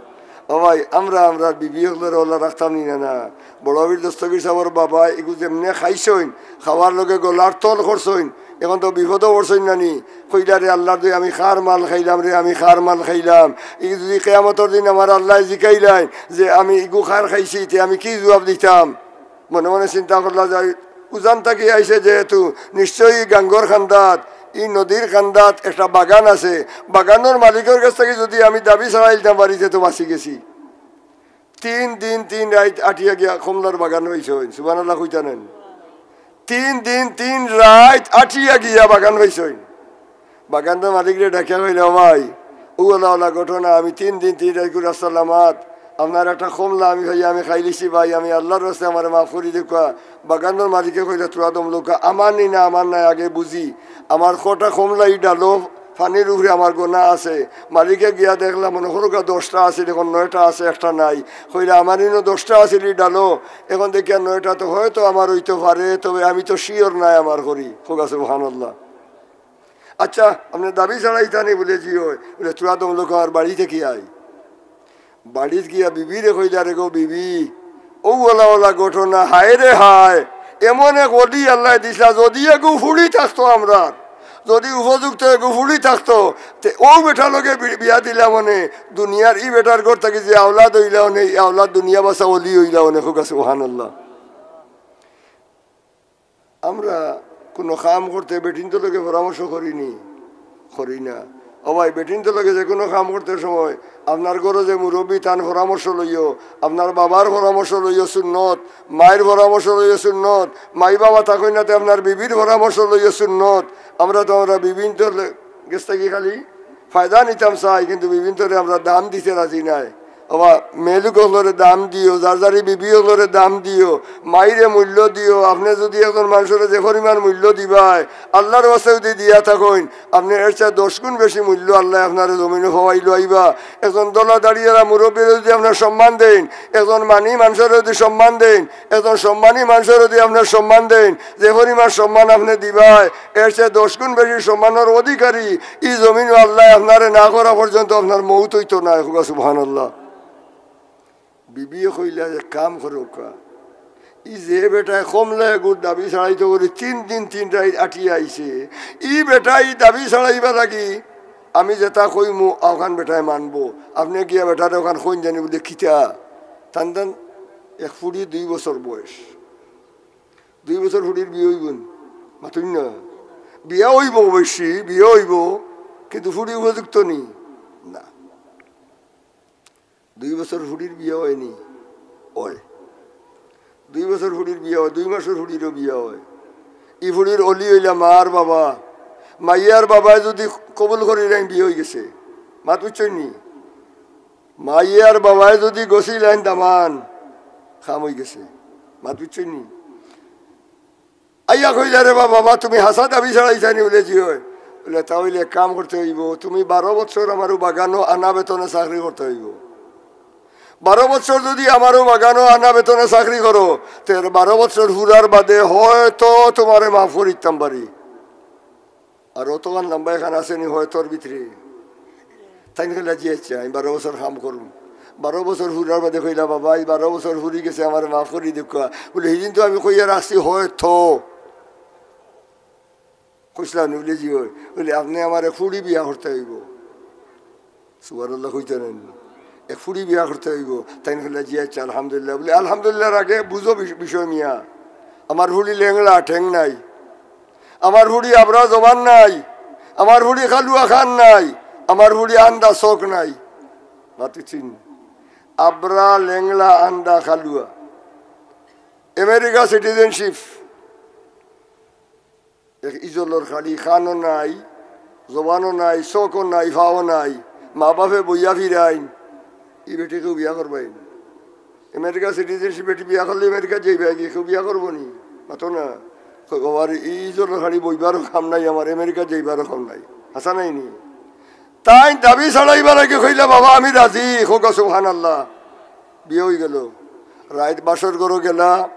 ও ভাই, আমরা, আমরার বিবি অকলরে অলা রাখতাম নি না, না? বড় পীর দস্তগীর সাবর বাবা, ইগু যেমনে খাইছইন, খাওয়ার লগে গলার তল করছইন, এখন তো বিপদো পড়ছইন না নি? কইলা, "রে আল্লাহর দোহাই, আমি কার মাল খাইলাম রে, আমি কার মাল খাইলাম?" ই যদি কিয়ামতর দিন আমার আল্লায় জিকাইলাইন যে আমি ইগু কার খাইছি, তে আমি কি জুয়াব দিতাম? মনে মনে চিন্তা করলা যে, উজান থাকি আইছে যেহেতু, নিশ্চয়ই গাঙ্গর কান্দাত, ই নদীর কান্দাত একটা বাগান আছে, বাগানর মালিকর গেছ থাকি যদি আমি দাবি ছাড়াইলিতাম পারি, তে তো বাঁচি গেছি। তিন দিন তিন রাইত আটিয়া গিয়া কমলার বাগানো আইছইন, সুবহানাল্লাহ কইতা নায়? তিন দিন তিন রাইত আটিয়া গিয়া বাগানো আইছইন। বাগানর মালিকরে ডাকিয়া কইলা, "ও ভাই, অউ অলা অলা ঘটনা, আমি তিন দিন তিন রাইত রাস্তা লামাত, আপনার একটা কমলা আমি ভাই আমি খাইলিছি ভাই, আমি আল্লাহর ওয়াস্তে আমারে মাফ করি দেউক্কা।" বাগানর মালিকে কইলা, "তুরা দমলউক্কা, আমার নি না আমার নায়, আগে বুঝি। আমার কটা কমলা ই ডালো, পানির উপরে আমার গোনা আছে।" মালিকে গিয়া দেখলা, মনো করউক্কা দশটা আছিল, এখন নয়টা আছে, একটা নাই। কইলা, "আমার ইনো দশটা আছিল ই ডালো, এখন দেখিয়ার নয়টা, তো হয়তো আমার অইতো পারে, তবে আমি তো sure নায় আমার করি।" কউক্কা সুবহানাল্লাহ। "আচ্ছা, আপনে দাবি ছাড়াইতা নি?" বলে, "জি অয়।" বলে, "তুরা দমলউক্কা, আমার বাড়ি থাকি আয়।" বাড়িত গিয়া বিবিরে কইলা, "রে গো বিবি, অউ অলা অলা ঘটনা, হায় রে হায়, এমন এক অলি আল্লায় দিছলা, যদি এগু ফুড়ি থাকতো আমরার, যদি উপযুক্ত এগু ফুড়ি থাকতো, তে অউ বেটার লগে বি-, বিয়া দিলাম অনে, দুনিয়ার ই বেটার ঘর থাকি যে আওলাদ অইলা অনে, ই আওলাদ দুনিয়া বাসা অলি অইলা অনে।" কউক্কা সুবহানাল্লাহ। আমরা কুনু কাম করতে বেটিন্তর লগে পরামর্শ করি নি? করি না। ও ভাই, বেটিন্তর লগে যে কুনু কাম করতে সময় আপনার ঘরো যে মুরব্বি, তান পরামর্শ লইও, আপনার বাবার পরামর্শ লইও সুন্নত, মাইর পরামর্শ লইও সুন্নত, মাই বাবা থাকইন না তে আপনার বিবির পরামর্শ লইও সুন্নত। আমরা তো আমরা বিবিন্তর লে-, গেছ থাকি খালি ফায়দা নিতাম চাই, কিন্তু বিবিন্তরে আমরা দাম দিতে রাজি নায়। ও বা, মেয়েলোক অকলরে দাম দিও, যার যারি বিবি অকলরে দাম দিও, মাইরে মূল্য দিও। আপনে যদি একজন মানষরে যে পরিমাণ মূল্য দিবায়, আল্লাহর ওয়াস্তে যদি দিয়া থাকইন, আপনে এর চাইতে দশ গুণ বেশি মূল্য আল্লায় আপনারে জমিনো পাওয়াই লইবা। একজন দলা দাড়িআলা মুরব্বিরে যদি আপনার সম্মান দেইন, একজন মানি মানষরে যদি সম্মান দেইন, একজন সম্মানী মানষরে যদি আপনার সম্মান দেইন, যে পরিমাণ সম্মান আপনে দিবায়, এর চাইতে দশ গুণ বেশি সম্মানর অধিকারী ই জমিনো আল্লায় আপনারে না করা পর্যন্ত আপনার মউত অইতো নায়। কউক্কা সুবহানাল্লাহ। বিবিয়ে কইলা, "এক কাম করউক্কা, ই যে বেটায় কমলা এগুর দাবি ছাড়াইতো করি তিন দিন তিন রাইত আটিয়া আইছে, ই বেটায় ই দাবি ছাড়াইবার লাগি আমি যেতা কইমু, অখান বেটায় মানবো। আপনে গিয়া বেটারে অখান কইন জানি।" বলে, "কিতা?" তান তান এক ফুড়ি দুই বছর বয়স। দুই বছর ফুড়ির বিয়া অইবো নি? মাতইন না। বিয়া অইবো অবশ্যই, বিয়া অইবো, কিন্তু ফুড়ি উপযুক্ত নি? না। দুই বছর ফুড়ির বিয়া অয়নি? অয়। দুই বছর ফুড়ির বিয়া অয়, দুই মাসর ফুড়িরও বিয়া অয়। ই ফুড়ির অলি অইলা মার বাবা। মাইয়ার বাবায় যুদি কবুল করিলাইন, বিয়া অইগেছে। মাত বুঝছইন নি? মাইয়ার বাবায় যুদি গছিলাইন দামান, কাম অইগেছে। মাত বুঝছইন নি? আইয়া কইলা, "রে বা-, বাবা, তুমি হাছা দাবি ছাড়াইছানি?" বুলে, "জি অয়।" বুলে, "তা অইলে এক কাম করতে অইবো, তুমি বারো বছর আমার বাগানো আনা বেতনে চাকরি করতে অইবো। বারো বছর যুদি আমার বাগানো আনা বেতনে চাকরি করো, তে বারো বছর ফুরার বাদে হয়তো তুমারে মাফ করিতাম পারি।" আর অতখান লম্বা এখান আছেনি হয়তোর ভিতরে। তাইন কইলা, "জি আচ্ছা, আমি বারো বছর কাম করমু।" বারো বছর ফুরার বাদে কইলা, "বাবা, এই বারো বছর ফুরি গেছে, আমারে মাফ করি দেউক্কা।" বুলে, "হিদিন তো আমি কইয়া রাখছি হয়তো।" কইছলাম নি? বুলে, "জি অয়।" বুলে, "আপনে আমারে ফুড়ি বিয়া করতে অইবো।" সুবহানাল্লাহ কইতা নায় নি? "এক ফুড়ি বিয়া করতে অইবো।" তাইন কইলা, "জি আচ্ছা, আলহামদুলিল্লাহ।" বুলে, "আলহামদুলিল্লাহর আগে বুঝো বিষ-, বিষয় মিয়া। আমার ফুড়ি লেংড়া, ঠেং নাই। আমার ফুড়ি আবরা জবান নাই। আমার ফুড়ি কালুয়া কান নাই। আমার ফুড়ি আন্দা চউখ নাই।" মাতু চিন। আবরা, লেংড়া, আন্দা, কালুয়া। America citizenship। এক ইজলর খালি, কানও নাই, জবানও নাই, চউখও নাই, ফাও নাই, মা বাপে বইয়া ফিরাইন, ই বেটি কেউ বিয়া করবায় নি? আমেরিকা citizenship বেটি বিয়া করলে আমেরিকা যাইবা কি? কেউ বিয়া করবো নি? মাতো না। কয়, "বাবা রে, ই ইজলর খালি বইবারও কাম নাই আমার, আমেরিকা যাইবারও কাম নাই।" হাছা নায় নি? তাইন দাবি ছাড়াইবার আগে কইলা, "বাবা, আমি রাজি।" কউক্কা সুবহানাল্লাহ। বিয়া অইগেলো। রাইত বাসর ঘরো গেলা,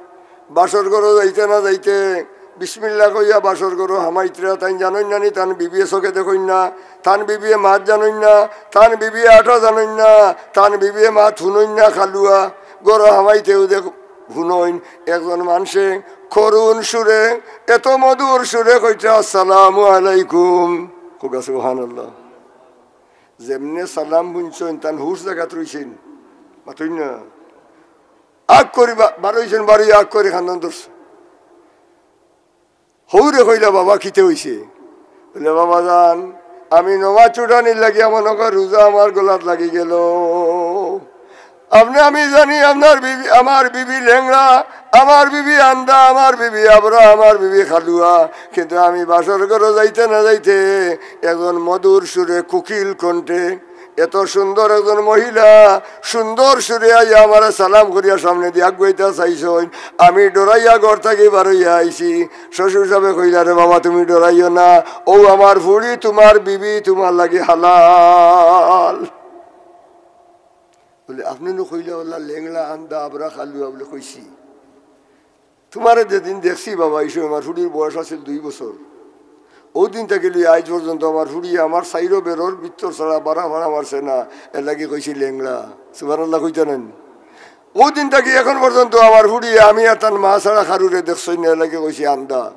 বাসর ঘরো যাইতে না যাইতে বিসমিল্লাহ কইয়া বাসর ঘরো হামাইত্রা। তাইন জানইন না নি, তান বিবিয়ে চউখে দেখইন না, তান বিবিয়ে মাত জানইন না, তান বিবিয়ে আটা জানইন না, তান বিবিয়ে মাত হুনইন না, কালুয়া। ঘরো হামাইতেউ দেখ হুনইন, একজন মানষে করুণ সুরে, এত মধুর সুরে কইত্রা, "আসসালামু আলাইকুম।" কউক্কা সুবহানাল্লাহ। যেমনে সালাম হুনছইন, তান হুশ জাগাত রইছইন, মাতইন না। আগ করি বা-, বারইছইন, বারইয়া আগ করি কান্দন ধরছইন। হউরে কইলা, "বাবা, কিতা অইছে?" বুলে, "বাবা জান, আমি নমাজ ছুটানির লাগি আমার নগর রোজা আমার গলাত লাগি গেলো। আপনে আমি জানি আপনার বিবি, আমার বিবি লেংড়া, আমার বিবি আন্দা, আমার বিবি আবরা, আমার বিবি কালুয়া, কিন্তু আমি বাসর ঘরো যাইতে না যাইতে একজন মধুর সুরে কোকিল কণ্ঠে এত সুন্দর একজন মহিলা সুন্দর সুরে আইয়া আমারে সালাম করিয়া সামনেদি আগুয়াইতা চাইছইন, আমি ডরাইয়া ঘর থাকি বারইয়া আইছি।" শ্বশুর সাবে কইলা, "রে বাবা, তুমি ডরাইও না, অউ আমার ফুড়ি তুমার বিবি, তুমার লাগি হালাল।" বুলে, "আপনে নু কইলা অলা লেংড়া, আন্দা, আবরা, কালুয়া?" বুলে, "কইছি।" তুমারে যেদিন দেখছি বাবা, ই সময় আমার ফুড়ির বয়স আছিল দুই বছর। অউ দিন থাকি লইয়া আইজ পর্যন্ত আমার ফুড়িয়ে আমার চাইরো বেরর ভিতর ছাড়া বারা ফাড়া মারছে না, এরলাগি কইছি লেংড়া। সুবহানাল্লাহ কইতা নায় নি? অউ দিন থাকি এখন পর্যন্ত আমার ফুড়িয়ে আমি আর তান মা ছাড়া কারুরে দেখছইন না, এরলাগি কইছি আন্দা।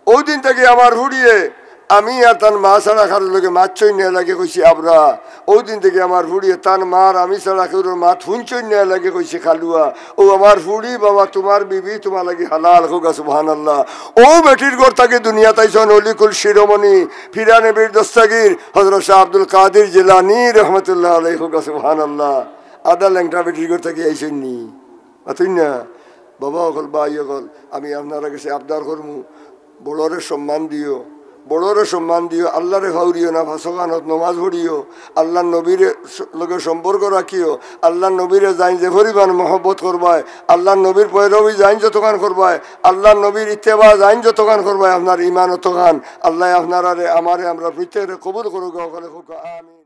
অউ দিন থাকি আমার ফুড়িয়ে আমি আর তান মা ছাড়া কারুর লগে মাতছইন না, এরলাগি কইছি আবরা। অউ দিন থাকি আমার ফুড়িয়ে তান মা আর আমি ছাড়া কেউর মাত হুনছইন না, এরলাগি কইছি কালুয়া। অউ আমার ফুড়ি বাবা, তুমার বিবি তুমার লাগি হালাল, কউক্কা সুবহানাল্লাহ। অউ বেটির ঘর থাকি দুনিয়াত আইছইন অলিকুল শিরোমণি, পিরা নবীর দস্তগীর হযরত শাহ আব্দুল কাদির জিলানী রহমতুল্লাহ আলাইহি, কউক্কা সুবহানাল্লাহ। আদা লেংটা বেটির ঘর থাকি আইছইন নি? মাতইন না। বাবা অকল, ভাই অকল, আমি আপনারার গেছে আবদার করমু, বড়রে সম্মান দিও, বড়রে সম্মান দিও, আল্লারে ফাউরিও না, পাঁচ ওয়াক্ত নমাজ পড়িও, আল্লার নবীর স-, লগে সম্পর্ক রাখিও, আল্লার নবীরে যাইন যে পরিমাণ মহব্বত করবায়, আল্লার নবীর পয়রবি যাইন যতখান করবায়, আল্লার নবীর ইত্তেবা যাইন যতখান করবায়, আপনার ইমান অতখান। আল্লায় আপনারারে, আমারে, আমরা প্রত্যেকরে কবুল করুক, অকলে কউক্কা আমিন।